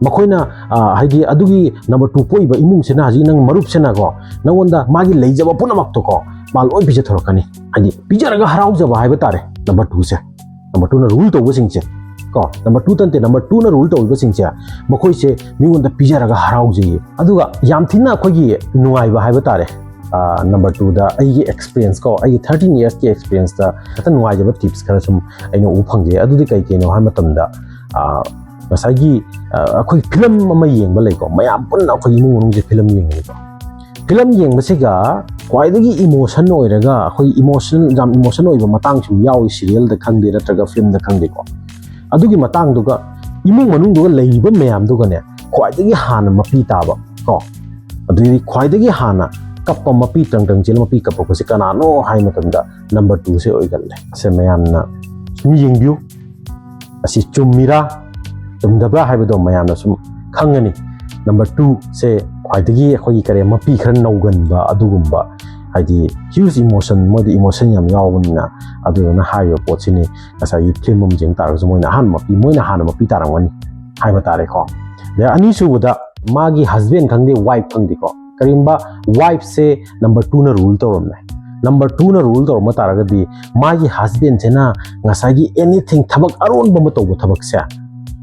ꯃꯈꯣꯏꯅ, ꯑ, ꯍꯥꯏꯗꯤ ꯑꯗꯨꯒꯤ ꯅꯝꯕꯔ ꯇꯨ ꯄꯣꯛꯏꯕ ꯏꯃꯨꯡꯁꯤꯅ, ꯍꯧꯖꯤꯛ ꯅꯪ ꯃꯔꯨꯞꯁꯤꯅꯀꯣ, ꯅꯪꯉꯣꯟꯗ ꯃꯥꯒꯤ ꯂꯩꯖꯕ ꯄꯨꯝꯅꯃꯛꯇꯣꯀꯣ, ꯃꯥ ꯂꯣꯏ ꯄꯤꯖꯊꯣꯔꯛꯀꯅꯤ꯫ ꯍꯥꯏꯗꯤ ꯄꯤꯖꯔꯒ ꯍꯔꯥꯎꯖꯕ ꯍꯥꯏꯕ ꯇꯥꯔꯦ꯫ ꯅꯝꯕꯔ ꯇꯨꯁꯦ, ꯅꯝꯕꯔ ꯇꯨꯅ ꯔꯨꯜ ꯇꯧꯕꯁꯤꯡꯁꯦ ꯀꯣ, ꯅꯝꯕꯔ ꯇꯨ ꯅꯠꯇꯦ, ꯅꯝꯕꯔ ꯇꯨꯅ ꯔꯨꯜ ꯇꯧꯔꯤꯕꯁꯤꯡꯁꯦ, ꯃꯈꯣꯏꯁꯦ ꯃꯤꯉꯣꯟꯗ ꯄꯤꯖꯔꯒ ꯍꯔꯥꯎꯖꯩꯌꯦ꯫ ꯑꯗꯨꯒ ꯌꯥꯝ ꯊꯤꯅ ꯑꯩꯈꯣꯏꯒꯤ ꯅꯨꯡꯉꯥꯏꯕ ꯍꯥꯏꯕ ꯇꯥꯔꯦ, ꯅꯝꯕꯔ ꯇꯨꯗ ꯑꯩꯒꯤ ꯑꯦꯛꯁꯄꯤꯔꯤꯌꯦꯟꯁ ꯀꯣ, ꯑꯩꯒꯤ ꯊꯥꯔꯇꯤꯟ ꯌꯔꯁꯀꯤ ꯑꯦꯛꯁꯄꯤꯔꯤꯌꯦꯟꯁꯇ ꯈꯤꯇꯪ ꯅꯨꯡꯉꯥꯏꯖꯕ ꯇꯤꯞꯁ ꯈꯔ ꯁꯨꯝ ꯑꯩꯅ ꯎꯕ ꯐꯪꯖꯩ꯫ ꯑꯗꯨꯗꯤ ꯀꯩ ꯀꯩꯅꯣ ꯍꯥꯏꯕ ꯃꯇꯝꯗ, ꯑ, ꯉꯁꯥꯏꯒꯤ, ꯑ, ꯑꯩꯈꯣꯏ ꯐꯤꯂꯝ ꯑꯃ ꯌꯦꯡꯕ ꯂꯩꯀꯣ, ꯃꯌꯥꯝ ꯄꯨꯟꯅ ꯑꯩꯈꯣꯏ ꯏꯃꯨꯡ ꯃꯅꯨꯡꯁꯦ ꯐꯤꯂꯝ ꯌꯦꯡꯉꯦꯀꯣ꯫ ꯐꯤꯂꯝ ꯌꯦꯡꯕꯁꯤꯒ ꯈ꯭ꯋꯥꯏꯗꯒꯤ ꯏꯃꯣꯁꯟ ꯑꯣꯏꯔꯒ, ꯑꯩꯈꯣꯏ ꯏꯃꯣꯁꯟ, ꯌꯥꯝ ꯏꯃꯣꯁꯟ ꯑꯣꯏꯕ ꯃꯇꯥꯡꯁꯨ ꯌꯥꯎꯏ, ꯁꯤꯔꯤꯌꯦꯜꯗ ꯈꯪꯗꯦ ꯅꯠꯇ꯭ꯔꯒ ꯐꯤꯂꯝꯗ ꯈꯪꯗꯦꯀꯣ꯫ ꯑꯗꯨꯒꯤ ꯃꯇꯥꯡꯗꯨꯒ, ꯏꯃꯨꯡ ꯃꯅꯨꯡꯗꯨꯒ ꯂꯩꯔꯤꯕ ꯃꯌꯥꯝꯗꯨꯒꯅꯦ, ꯈ꯭ꯋꯥꯏꯗꯒꯤ ꯍꯥꯟꯅ ꯃꯄꯤ ꯇꯥꯕ ꯀꯣ, ꯑꯗꯨꯗꯤ ꯈ꯭ꯋꯥꯏꯗꯒꯤ ꯍꯥꯟꯅ ꯀꯞꯄ, ꯃꯄꯤ ꯇ꯭ꯔꯪ ꯇ꯭ꯔꯪ ꯆꯦꯜꯂ ꯃꯄꯤ ꯀꯞꯄꯛꯄꯁꯦ ꯀꯅꯥꯅꯣ ꯍꯥꯏ ꯃꯇꯝꯗ, ꯅꯝꯕꯔ ꯇꯨꯁꯦ ꯑꯣꯏꯒꯜꯂꯦ꯫ ꯑꯁꯦ ꯃꯌꯥꯝꯅ ꯁꯨꯝ ꯌꯦꯡꯕꯤꯌꯨ, ꯑꯁꯤ ꯆꯨꯝꯃꯤꯔꯥ ꯆꯨꯝꯗꯕ꯭ꯔꯥ ꯍꯥꯏꯕꯗꯣ ꯃꯌꯥꯝꯅ ꯁꯨꯝ ꯈꯪꯉꯅꯤ꯫ ꯅꯝꯕꯔ ꯇꯨꯁꯦ ꯈ꯭ꯋꯥꯏꯗꯒꯤ ꯑꯩꯈꯣꯏꯒꯤ ꯀꯔꯤ, ꯃꯄꯤ ꯈꯔ ꯅꯧꯒꯟꯕ ꯑꯗꯨꯒꯨꯝꯕ, ꯍꯥꯏꯗꯤ ꯍ꯭ꯌꯨꯖ ꯏꯃꯣꯁꯟ, ꯃꯣꯏꯗ ꯏꯃꯣꯁꯟ ꯌꯥꯝ ꯌꯥꯎꯕꯅꯤꯅ, ꯑꯗꯨꯗꯨꯅ ꯍꯥꯏꯔꯤꯕ ꯄꯣꯠꯁꯤꯅꯤ ꯉꯁꯥꯏꯒꯤ ꯐꯤꯂꯝ ꯑꯃ ꯌꯦꯡ ꯇꯥꯔꯒꯁꯨ ꯃꯣꯏꯅ ꯑꯍꯥꯟꯕ ꯃꯄꯤ, ꯃꯣꯏꯅ ꯍꯥꯟꯅ ꯃꯄꯤ ꯇꯥꯔꯝꯒꯅꯤ ꯍꯥꯏꯕ ꯇꯥꯔꯦꯀꯣ꯫ ꯑꯗꯩ ꯑꯅꯤꯁꯨꯕꯗ ꯃꯥꯒꯤ ꯍꯁꯕꯦꯟ ꯈꯪꯗꯦ, ꯋꯥꯏꯐ ꯈꯪꯗꯦꯀꯣ, ꯀꯔꯤꯒꯨꯝꯕ ꯋꯥꯏꯐꯁꯦ ꯅꯝꯕꯔ ꯇꯨꯅ ꯔꯨꯜ ꯇꯧꯔꯝꯃꯦ, ꯅꯝꯕꯔ ꯇꯨꯅ ꯔꯨꯜ ꯇꯧꯔꯝꯕ ꯇꯥꯔꯒꯗꯤ, ꯃꯥꯒꯤ ꯍꯁꯕꯦꯟꯁꯤꯅ ꯉꯁꯥꯏꯒꯤ ꯑꯦꯅꯤꯊꯤꯡ, ꯊꯕꯛ ꯑꯔꯣꯟꯕ ꯑꯃ ꯇꯧꯕ ꯊꯕꯛꯁꯦ,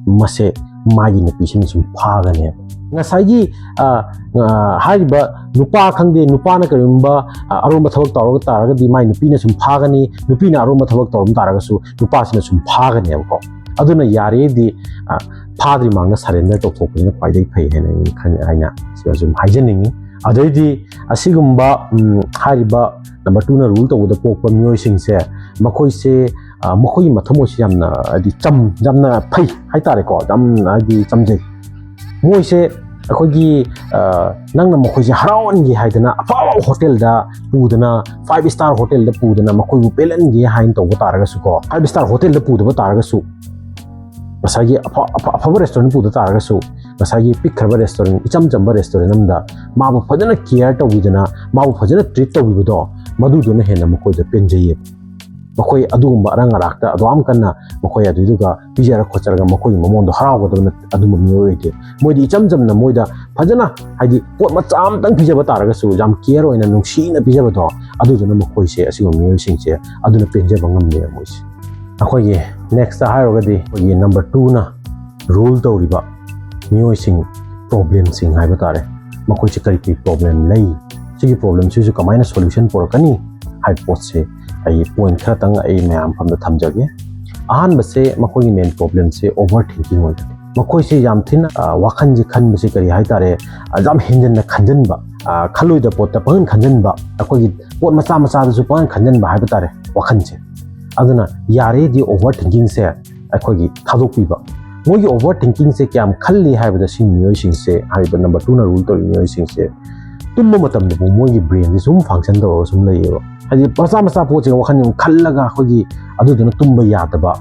ꯃꯁꯦ ꯃꯥꯒꯤ ꯅꯨꯄꯤꯁꯤꯅ ꯁꯨꯝ ꯐꯥꯒꯅꯦꯕ꯫ ꯉꯁꯥꯏꯒꯤ, ꯑ, ꯑ, ꯍꯥꯏꯔꯤꯕ ꯅꯨꯄꯥ ꯈꯪꯗꯦ, ꯅꯨꯄꯥꯅ ꯀꯔꯤꯒꯨꯝꯕ, ꯑ, ꯑꯔꯣꯟꯕ ꯊꯕꯛ ꯇꯧꯔꯒ ꯇꯥꯔꯒꯗꯤ, ꯃꯥꯏ ꯅꯨꯄꯤꯅ ꯁꯨꯝ ꯐꯥꯒꯅꯤ, ꯅꯨꯄꯤꯅ ꯑꯔꯣꯟꯕ ꯊꯕꯛ ꯇꯧꯔꯝ ꯇꯥꯔꯒꯁꯨ ꯅꯨꯄꯥꯁꯤꯅ ꯁꯨꯝ ꯐꯥꯒꯅꯦꯕꯀꯣ꯫ ꯑꯗꯨꯅ ꯌꯥꯔꯤꯗꯤ, ꯑ, ꯐꯥꯗ꯭ꯔꯤ ꯃꯥꯡꯗ ꯁꯔꯦꯟꯗꯔ ꯇꯧꯊꯣꯛꯄꯁꯤꯅ ꯈ꯭ꯋꯥꯏꯗꯒꯤ ꯐꯩ ꯍꯥꯏꯅ ꯑꯩꯅ ꯈꯟ-, ꯍꯥꯏꯅ ꯁꯤꯗ ꯁꯨꯝ ꯍꯥꯏꯖꯅꯤꯡꯉꯤ꯫ ꯑꯗꯩꯗꯤ ꯑꯁꯤꯒꯨꯝꯕ ꯎꯝ, ꯍꯥꯏꯔꯤꯕ ꯅꯝꯕꯔ ꯇꯨꯅ ꯔꯨꯜ ꯇꯧꯕꯗ ꯄꯣꯛꯄ ꯃꯤꯑꯣꯏꯁꯤꯡꯁꯦ, ꯃꯈꯣꯏꯁꯦ ꯑ, ꯃꯈꯣꯏꯒꯤ ꯃꯊꯃꯣꯏꯁꯤ ꯌꯥꯝꯅ ꯍꯥꯏꯗꯤ ꯆꯝ ꯌꯥꯝꯅ ꯐꯩ ꯍꯥꯏꯇꯥꯔꯦꯀꯣ, ꯌꯥꯝ ꯍꯥꯏꯗꯤ ꯆꯝꯖꯩ꯫ ꯃꯣꯏꯁꯦ ꯑꯩꯈꯣꯏꯒꯤ ꯑ, ꯅꯪꯅ ꯃꯈꯣꯏꯁꯦ ꯍꯔꯥꯎꯍꯟꯒꯦ ꯍꯥꯏꯗꯅ ꯑꯐꯕ ꯍꯣꯇꯦꯜꯗ ꯄꯨꯗꯅ, ꯐꯥꯏꯚ ꯁ꯭ꯇꯥꯔ ꯍꯣꯇꯦꯜꯗ ꯄꯨꯗꯅ ꯃꯈꯣꯏꯕꯨ ꯄꯦꯜꯍꯟꯒꯦ ꯍꯥꯏꯅ ꯇꯧꯕ ꯇꯥꯔꯒꯁꯨꯀꯣ, ꯐꯥꯏꯚ ꯁ꯭ꯇꯥꯔ ꯍꯣꯇꯦꯜꯗ ꯄꯨꯗꯕ ꯇꯥꯔꯒꯁꯨ, ꯉꯁꯥꯏꯒꯤ ꯑꯐ- ꯑꯐ- ꯑꯐꯕ ꯔꯦꯁꯇꯨꯔꯦꯟ ꯄꯨꯗ ꯇꯥꯔꯒꯁꯨ, ꯉꯁꯥꯏꯒꯤ ꯄꯤꯛꯈ꯭ꯔꯕ ꯔꯦꯁꯇꯨꯔꯦꯟ, ꯏꯆꯝ ꯆꯝꯕ ꯔꯦꯁꯇꯨꯔꯦꯟ ꯑꯃꯗ ꯃꯥꯕꯨ ꯐꯖꯅ ꯀꯤꯌꯔ ꯇꯧꯕꯤꯗꯅ, ꯃꯥꯕꯨ ꯐꯖꯅ ꯇ꯭ꯔꯤꯠ ꯇꯧꯕꯤꯕꯗꯣ, ꯃꯗꯨꯗꯨꯅ ꯍꯦꯟꯅ ꯃꯈꯣꯏꯗ ꯄꯦꯟꯖꯩꯌꯦꯕ꯫ ꯃꯈꯣꯏ ꯑꯗꯨꯒꯨꯝꯕ ꯑꯔꯪ ꯑꯔꯥꯛꯇ ꯑꯗꯨꯌꯥꯝ ꯀꯟꯅ ꯃꯈꯣꯏ ꯑꯗꯨꯏꯗꯨꯒ ꯄꯤꯖꯔ ꯈꯣꯠꯆꯔꯒ ꯃꯈꯣꯏꯒꯤ ꯃꯃꯣꯟꯗꯣ ꯍꯔꯥꯎꯒꯗꯕ ꯅꯠ- ꯑꯗꯨꯝꯕ ꯃꯤꯑꯣꯏ ꯑꯣꯏꯗꯦ꯫ ꯃꯣꯏꯗꯤ ꯏꯆꯝ ꯆꯝꯅ ꯃꯣꯏꯗ ꯐꯖꯅ, ꯍꯥꯏꯗꯤ, ꯄꯣꯠ ꯃꯆꯥ ꯑꯃꯇꯪ ꯄꯤꯖꯕ ꯇꯥꯔꯒꯁꯨ ꯌꯥꯝ ꯀꯤꯌꯔ ꯑꯣꯏꯅ ꯅꯨꯡꯁꯤꯅ ꯄꯤꯖꯕꯗꯣ, ꯑꯗꯨꯗꯨꯅ ꯃꯈꯣꯏꯁꯦ, ꯑꯁꯤꯒꯨꯝꯕ ꯃꯤꯑꯣꯏꯁꯤꯡꯁꯦ ꯑꯗꯨꯅ ꯄꯦꯟꯖꯕ ꯉꯝꯃꯦꯕ ꯃꯣꯏꯁꯦ꯫ ꯑꯩꯈꯣꯏꯒꯤ ꯅꯦꯛꯁꯇ ꯍꯥꯏꯔꯒꯗꯤ ꯑꯩꯈꯣꯏꯒꯤ ꯅꯝꯕꯔ ꯇꯨꯅ ꯔꯨꯜ ꯇꯧꯔꯤꯕ ꯃꯤꯑꯣꯏꯁꯤꯡ, ꯄ꯭ꯔꯣꯕ꯭ꯂꯦꯝꯁꯤꯡ ꯍꯥꯏꯕ ꯇꯥꯔꯦ, ꯃꯈꯣꯏꯁꯦ ꯀꯔꯤ ꯀꯔꯤ ꯄ꯭ꯔꯣꯕ꯭ꯂꯦꯝ ꯂꯩ, ꯁꯤꯒꯤ ꯄ꯭ꯔꯣꯕ꯭ꯂꯦꯝꯁꯤꯁꯨ ꯀꯃꯥꯏꯅ ꯁꯣꯂꯨꯁꯟ ꯄꯨꯔꯛꯀꯅꯤ ꯍꯥꯏꯕ ꯄꯣꯠꯁꯦ ꯑꯩ ꯄꯣꯏꯟ ꯈꯔꯇꯪ ꯑꯩ ꯃꯌꯥꯝ ꯃꯐꯝꯗ ꯊꯝꯖꯒꯦ꯫ ꯑꯍꯥꯟꯕꯁꯦ, ꯃꯈꯣꯏꯒꯤ ꯃꯦꯟ ꯄ꯭ꯔꯣꯕ꯭ꯂꯦꯝꯁꯦ ꯑꯣꯚꯔ ꯊꯤꯡꯀꯤꯡ ꯑꯣꯏꯕꯅꯤ꯫ ꯃꯈꯣꯏꯁꯦ ꯌꯥꯝ ꯊꯤꯅ ꯑ, ꯋꯥꯈꯜꯁꯦ ꯈꯟꯕꯁꯦ ꯀꯔꯤ ꯍꯥꯏꯇꯥꯔꯦ, ꯑ, ꯌꯥꯝ ꯍꯦꯟꯖꯟꯅ ꯈꯟꯖꯟꯕ, ꯑ, ꯈꯜꯂꯣꯏꯗꯕ ꯄꯣꯠꯇ ꯄꯪꯈꯟ ꯈꯟꯖꯟꯕ, ꯑꯩꯈꯣꯏꯒꯤ ꯄꯣꯠ ꯃꯆꯥ ꯃꯆꯥꯗꯁꯨ ꯄꯪꯈꯟ ꯈꯟꯖꯟꯕ ꯍꯥꯏꯕ ꯇꯥꯔꯦ ꯋꯥꯈꯜꯁꯦ꯫ ꯑꯗꯨꯅ ꯌꯥꯔꯦꯗꯤ ꯑꯣꯚꯔ ꯊꯤꯡꯀꯤꯡꯁꯦ ꯑꯩꯈꯣꯏꯒꯤ ꯊꯥꯗꯣꯛꯄꯤꯕ꯫ ꯃꯣꯏꯒꯤ ꯑꯣꯚꯔ ꯊꯤꯡꯀꯤꯡꯁꯦ ꯀꯌꯥꯝ ꯈꯜꯂꯤ ꯍꯥꯏꯕꯗ, ꯁꯤ ꯃꯤꯑꯣꯏꯁꯤꯡꯁꯦ, ꯍꯥꯏꯔꯤꯕ ꯅꯝꯕꯔ ꯇꯨꯅ ꯔꯨꯜ ꯇꯧꯔꯤꯕ ꯃꯤꯑꯣꯏꯁꯤꯡꯁꯦ, ꯇꯨꯝꯕ ꯃꯇꯝꯗꯕꯨ ꯃꯣꯏꯒꯤ ꯕ꯭ꯔꯦꯟꯁꯦ ꯁꯨꯝ ꯐꯪꯁꯟ ꯇꯧꯔꯒ ꯁꯨꯝ ꯂꯩꯌꯦꯕ꯫ ꯍꯥꯏꯗꯤ ꯃꯆꯥ ꯃꯆꯥ ꯄꯣꯠꯁꯦ ꯋꯥꯈꯜ ꯌꯥꯝ ꯈꯜꯂꯒ ꯑꯩꯈꯣꯏꯒꯤ ꯑꯗꯨꯗꯨꯅ ꯇꯨꯝꯕ ꯌꯥꯗꯕ,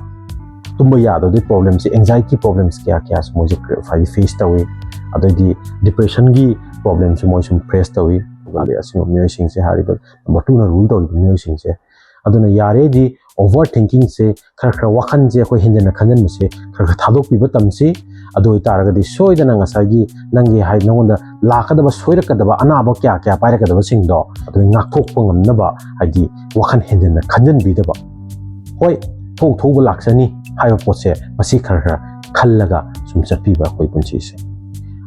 ꯇꯨꯝꯕ ꯌꯥꯗꯕꯗꯤ ꯄ꯭ꯔꯣꯕ꯭ꯂꯦꯝꯁꯦ, ꯑꯦꯡꯖꯥꯏꯇꯤ ꯄ꯭ꯔꯣꯕ꯭ꯂꯦꯝꯁ ꯀꯌꯥ ꯀꯌꯥꯁꯨ ꯃꯣꯏꯁꯦ ꯍꯥꯏꯗꯤ ꯐꯦꯁ ꯇꯧꯏ꯫ ꯑꯗꯩꯗꯤ ꯗꯤꯄ꯭ꯔꯦꯁꯟꯒꯤ ꯄ꯭ꯔꯣꯕ꯭ꯂꯦꯝꯁꯨ ꯃꯣꯏ ꯁꯨꯝ ꯐꯦꯁ ꯇꯧꯏ꯫ ꯑꯗꯨꯒ ꯑꯁꯤꯒꯨꯝꯕ ꯃꯤꯑꯣꯏꯁꯤꯡꯁꯦ, ꯍꯥꯏꯔꯤꯕ ꯅꯝꯕꯔ ꯇꯨꯅ ꯔꯨꯜ ꯇꯧꯔꯤꯕ ꯃꯤꯑꯣꯏꯁꯤꯡꯁꯦ, ꯑꯗꯨꯅ ꯌꯥꯔꯦꯗꯤ ꯑꯣꯚꯔ ꯊꯤꯡꯀꯤꯡꯁꯦ, ꯈꯔ ꯈꯔ ꯋꯥꯈꯜꯁꯦ ꯑꯩꯈꯣꯏ ꯍꯦꯟꯖꯟꯅ ꯈꯟꯖꯟꯕꯁꯦ ꯈꯔ ꯈꯔ ꯊꯥꯗꯣꯛꯄꯤꯕ ꯇꯝꯁꯤ꯫ ꯑꯗꯨ ꯑꯣꯏꯇꯥꯔꯒꯗꯤ ꯁꯣꯏꯗꯅ ꯉꯁꯥꯏꯒꯤ ꯅꯪꯒꯤ ꯍꯥꯏ-, ꯅꯉꯣꯟꯗ ꯂꯥꯛꯀꯗꯕ ꯁꯣꯏꯔꯛꯀꯗꯕ ꯑꯅꯥꯕ ꯀꯌꯥ ꯀꯌꯥ ꯄꯥꯏꯔꯛꯀꯗꯕꯁꯤꯡꯗꯣ ꯑꯗꯨ ꯉꯥꯛꯊꯣꯛꯄ ꯉꯝꯅꯕ, ꯍꯥꯏꯗꯤ ꯋꯥꯈꯜ ꯍꯦꯟꯖꯟꯅ ꯈꯟꯖꯟꯕꯤꯗꯕ꯫ ꯍꯣꯏ, ꯊꯣꯛ ꯊꯣꯛꯎꯕ ꯂꯥꯛꯆꯅꯤ ꯍꯥꯏꯕ ꯄꯣꯠꯁꯦ ꯃꯁꯤ ꯈꯔ ꯈꯔ ꯈꯜꯂꯒ ꯁꯨꯝ ꯆꯠꯄꯤꯕ ꯑꯩꯈꯣꯏ ꯄꯨꯟꯁꯤꯁꯦ꯫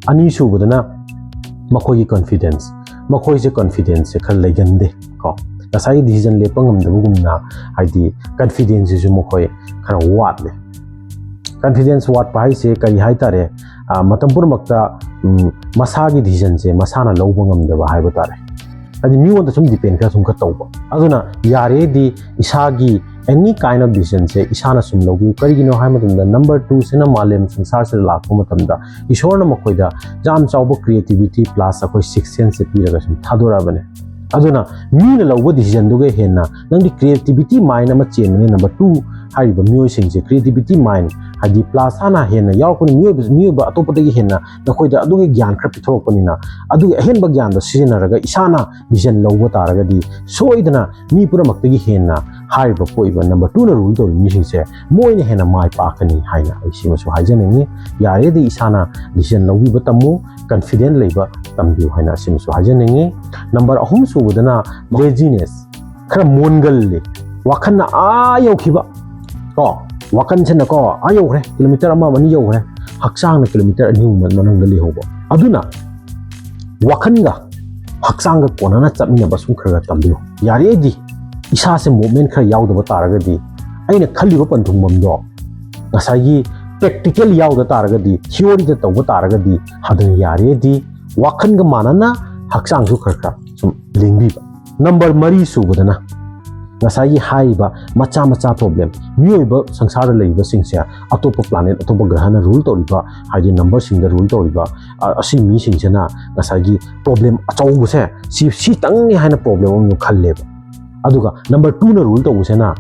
ꯑꯅꯤꯁꯨꯕꯗꯅ ꯃꯈꯣꯏꯒꯤ ꯀꯟꯐꯤꯗꯦꯟꯁ꯫ ꯃꯈꯣꯏꯁꯦ ꯀꯟꯐꯤꯗꯦꯟꯁꯁꯦ ꯈꯔ ꯂꯩꯒꯟꯗꯦ ꯀꯣ꯫ ꯉꯁꯥꯏꯒꯤ ꯗꯤꯁꯤꯖꯟ ꯂꯦꯞꯄ ꯉꯝꯗꯕꯒꯨꯝꯅ, ꯍꯥꯏꯗꯤ ꯀꯟꯐꯤꯗꯦꯟꯁꯁꯤꯁꯨ ꯃꯈꯣꯏ ꯈꯔ ꯋꯥꯠꯂꯦ꯫ ꯀꯟꯐꯤꯗꯦꯟꯁ ꯋꯥꯠꯄ ꯍꯥꯏꯁꯦ ꯀꯔꯤ ꯍꯥꯏꯇꯥꯔꯦ? ꯃꯇꯝ ꯄꯨꯝꯅꯃꯛꯇ ꯃꯁꯥꯒꯤ ꯗꯤꯁꯤꯖꯟꯁꯦ ꯃꯁꯥꯅ ꯂꯧꯕ ꯉꯝꯗꯕ ꯍꯥꯏꯕ ꯇꯥꯔꯦ꯫ ꯍꯥꯏꯗꯤ ꯃꯤꯉꯣꯟꯗ ꯁꯨꯝ ꯗꯤꯄꯦꯟ ꯈꯔ ꯁꯨꯝ ꯈꯔ ꯇꯧꯕ꯫ ꯑꯗꯨꯅ ꯌꯥꯔꯦꯗꯤ ꯏꯁꯥꯒꯤ any kind of decision ꯁꯦ ꯏꯁꯥꯅ ꯁꯨꯝ ꯂꯧꯕꯤꯌꯨ꯫ ꯀꯔꯤꯒꯤꯅꯣ ꯍꯥꯏꯕ ꯃꯇꯝꯗ number two ꯁꯤꯅ ꯃꯥꯂꯦꯝ ꯁꯪꯁꯥꯔꯁꯤꯗ ꯂꯥꯛꯄ ꯃꯇꯝꯗ ꯏꯁꯣꯔꯅ ꯃꯈꯣꯏꯗ ꯌꯥꯝ ꯆꯥꯎꯕ creativity plus ꯑꯩꯈꯣꯏ sixth sense ꯁꯦ ꯄꯤꯔꯒ ꯁꯨꯝ ꯊꯥꯗꯣꯔꯛꯑꯕꯅꯦ꯫ ꯑꯗꯨꯅ ꯃꯤꯅ ꯂꯧꯕ decision ꯗꯨꯒ ꯍꯦꯟꯅ ꯅꯪꯗꯤ creativity mind ꯑꯃ ꯆꯦꯟꯕꯅꯤ꯫ Number two ꯍꯥꯏꯔꯤꯕ ꯃꯤꯑꯣꯏꯁꯤꯡꯁꯦ creativity mind ꯍꯥꯏꯗꯤ plus ꯍꯥꯟꯅ ꯍꯦꯟꯅ ꯌꯥꯎꯔꯛꯄꯅꯤ꯫ ꯃꯤꯑꯣꯏꯕ ꯃꯤꯑꯣꯏꯕ ꯑꯇꯣꯞꯄꯗꯒꯤ ꯍꯦꯟꯅ ꯅꯈꯣꯏꯗ ꯑꯗꯨꯒꯤ ꯒ꯭ꯌꯥꯟ ꯈꯔ ꯄꯤꯊꯣꯔꯛꯄꯅꯤꯅ ꯑꯗꯨꯒꯤ ꯑꯍꯦꯟꯕ ꯒ꯭ꯌꯥꯟꯗꯣ ꯁꯤꯖꯤꯟꯅꯔꯒ ꯏꯁꯥꯅ decision ꯂꯧꯕ ꯇꯥꯔꯒꯗꯤ ꯁꯣꯏꯗꯅ ꯃꯤ ꯄꯨꯝꯅꯃꯛꯇꯒꯤ ꯍꯦꯟꯅ ꯍꯥꯏꯔꯤꯕ ꯄꯣꯛꯏꯕ number two ꯅ rule ꯇꯧꯔꯤꯕ ꯃꯤꯁꯤꯡꯁꯦ ꯃꯣꯏꯅ ꯍꯦꯟꯅ ꯃꯥꯏ ꯄꯥꯛꯀꯅꯤ ꯍꯥꯏꯅ ꯑꯩ ꯁꯤꯃꯁꯨ ꯍꯥꯏꯖꯅꯤꯡꯉꯤ꯫ ꯌꯥꯔꯦꯗꯤ ꯏꯁꯥꯅ decision ꯂꯧꯕꯤꯕ ꯇꯝꯃꯨ, confident ꯂꯩꯕ ꯇꯝꯕꯤꯌꯨ ꯍꯥꯏꯅ ꯑꯁꯤꯃꯁꯨ ꯍꯥꯏꯖꯅꯤꯡꯉꯤ꯫ Number ꯑꯍꯨꯝ ꯁꯨꯕꯗꯅ laziness, ꯈꯔ ꯃꯣꯟꯒꯜꯂꯤ, ꯋꯥꯈꯜꯅ ꯑꯥ ꯌꯧꯈꯤꯕ ꯀꯣ, ꯋꯥꯈꯜꯁꯤꯅꯀꯣ ꯑꯥ ꯌꯧꯈ꯭ꯔꯦ, ꯀꯤꯂꯣꯃꯤꯇꯔ ꯑꯃ ꯑꯅꯤ ꯌꯧꯈ꯭ꯔꯦ, ꯍꯛꯆꯥꯡꯅ ꯀꯤꯂꯣꯃꯤꯇꯔ ꯑꯅꯤ ꯑꯍꯨꯝ ꯃꯅꯨꯡꯗ ꯂꯩꯍꯧꯕ꯫ ꯑꯗꯨꯅ ꯋꯥꯈꯜꯒ ꯍꯛꯆꯥꯡꯒ ꯀꯣꯟꯅꯅ ꯆꯠꯃꯤꯟꯅꯕ ꯁꯨꯝ ꯈꯔ ꯈꯔ ꯇꯝꯕꯤꯌꯨ꯫ ꯌꯥꯔꯤꯗꯤ ꯏꯁꯥꯁꯦ movement ꯈꯔ ꯌꯥꯎꯗꯕ ꯇꯥꯔꯒꯗꯤ ꯑꯩꯅ ꯈꯜꯂꯤꯕ ꯄꯟꯊꯨꯡꯐꯝꯗꯣ ꯉꯁꯥꯏꯒꯤ practical ꯌꯥꯎꯗ ꯇꯥꯔꯒꯗꯤ, theory ꯗ ꯇꯧꯕ ꯇꯥꯔꯒꯗꯤ, ꯑꯗꯨꯅ ꯌꯥꯔꯤꯗꯤ ꯋꯥꯈꯜꯒ ꯃꯥꯟꯅꯅ ꯍꯛꯆꯥꯡꯁꯨ ꯈꯔ ꯈꯔ ꯁꯨꯝ ꯂꯦꯡꯕꯤꯕ꯫ Number ꯃꯔꯤ ꯁꯨꯕꯗꯅ ꯉꯁꯥꯏꯒꯤ ꯍꯥꯏꯔꯤꯕ ꯃꯆꯥ ꯃꯆꯥ problem, ꯃꯤꯑꯣꯏꯕ ꯁꯪꯁꯥꯔꯗ ꯂꯩꯔꯤꯕꯁꯤꯡꯁꯦ ꯑꯇꯣꯞꯄ planet, ꯑꯇꯣꯞꯄ ꯒ꯭ꯔꯍꯅ rule ꯇꯧꯔꯤꯕ, ꯍꯥꯏꯗꯤ number ꯁꯤꯡꯗ rule ꯇꯧꯔꯤꯕ, ꯑ, ꯑꯁꯤ ꯃꯤꯁꯤꯡꯁꯤꯅ ꯉꯁꯥꯏꯒꯤ problem ꯑꯆꯧꯕꯁꯦ ꯁꯤ, ꯁꯤꯇꯪꯅꯤ ꯍꯥꯏꯅ problem ꯑꯃ ꯈꯜꯂꯦꯕ꯫ ꯑꯗꯨꯒ number two ꯅ rule ꯇꯧꯕꯁꯤꯅ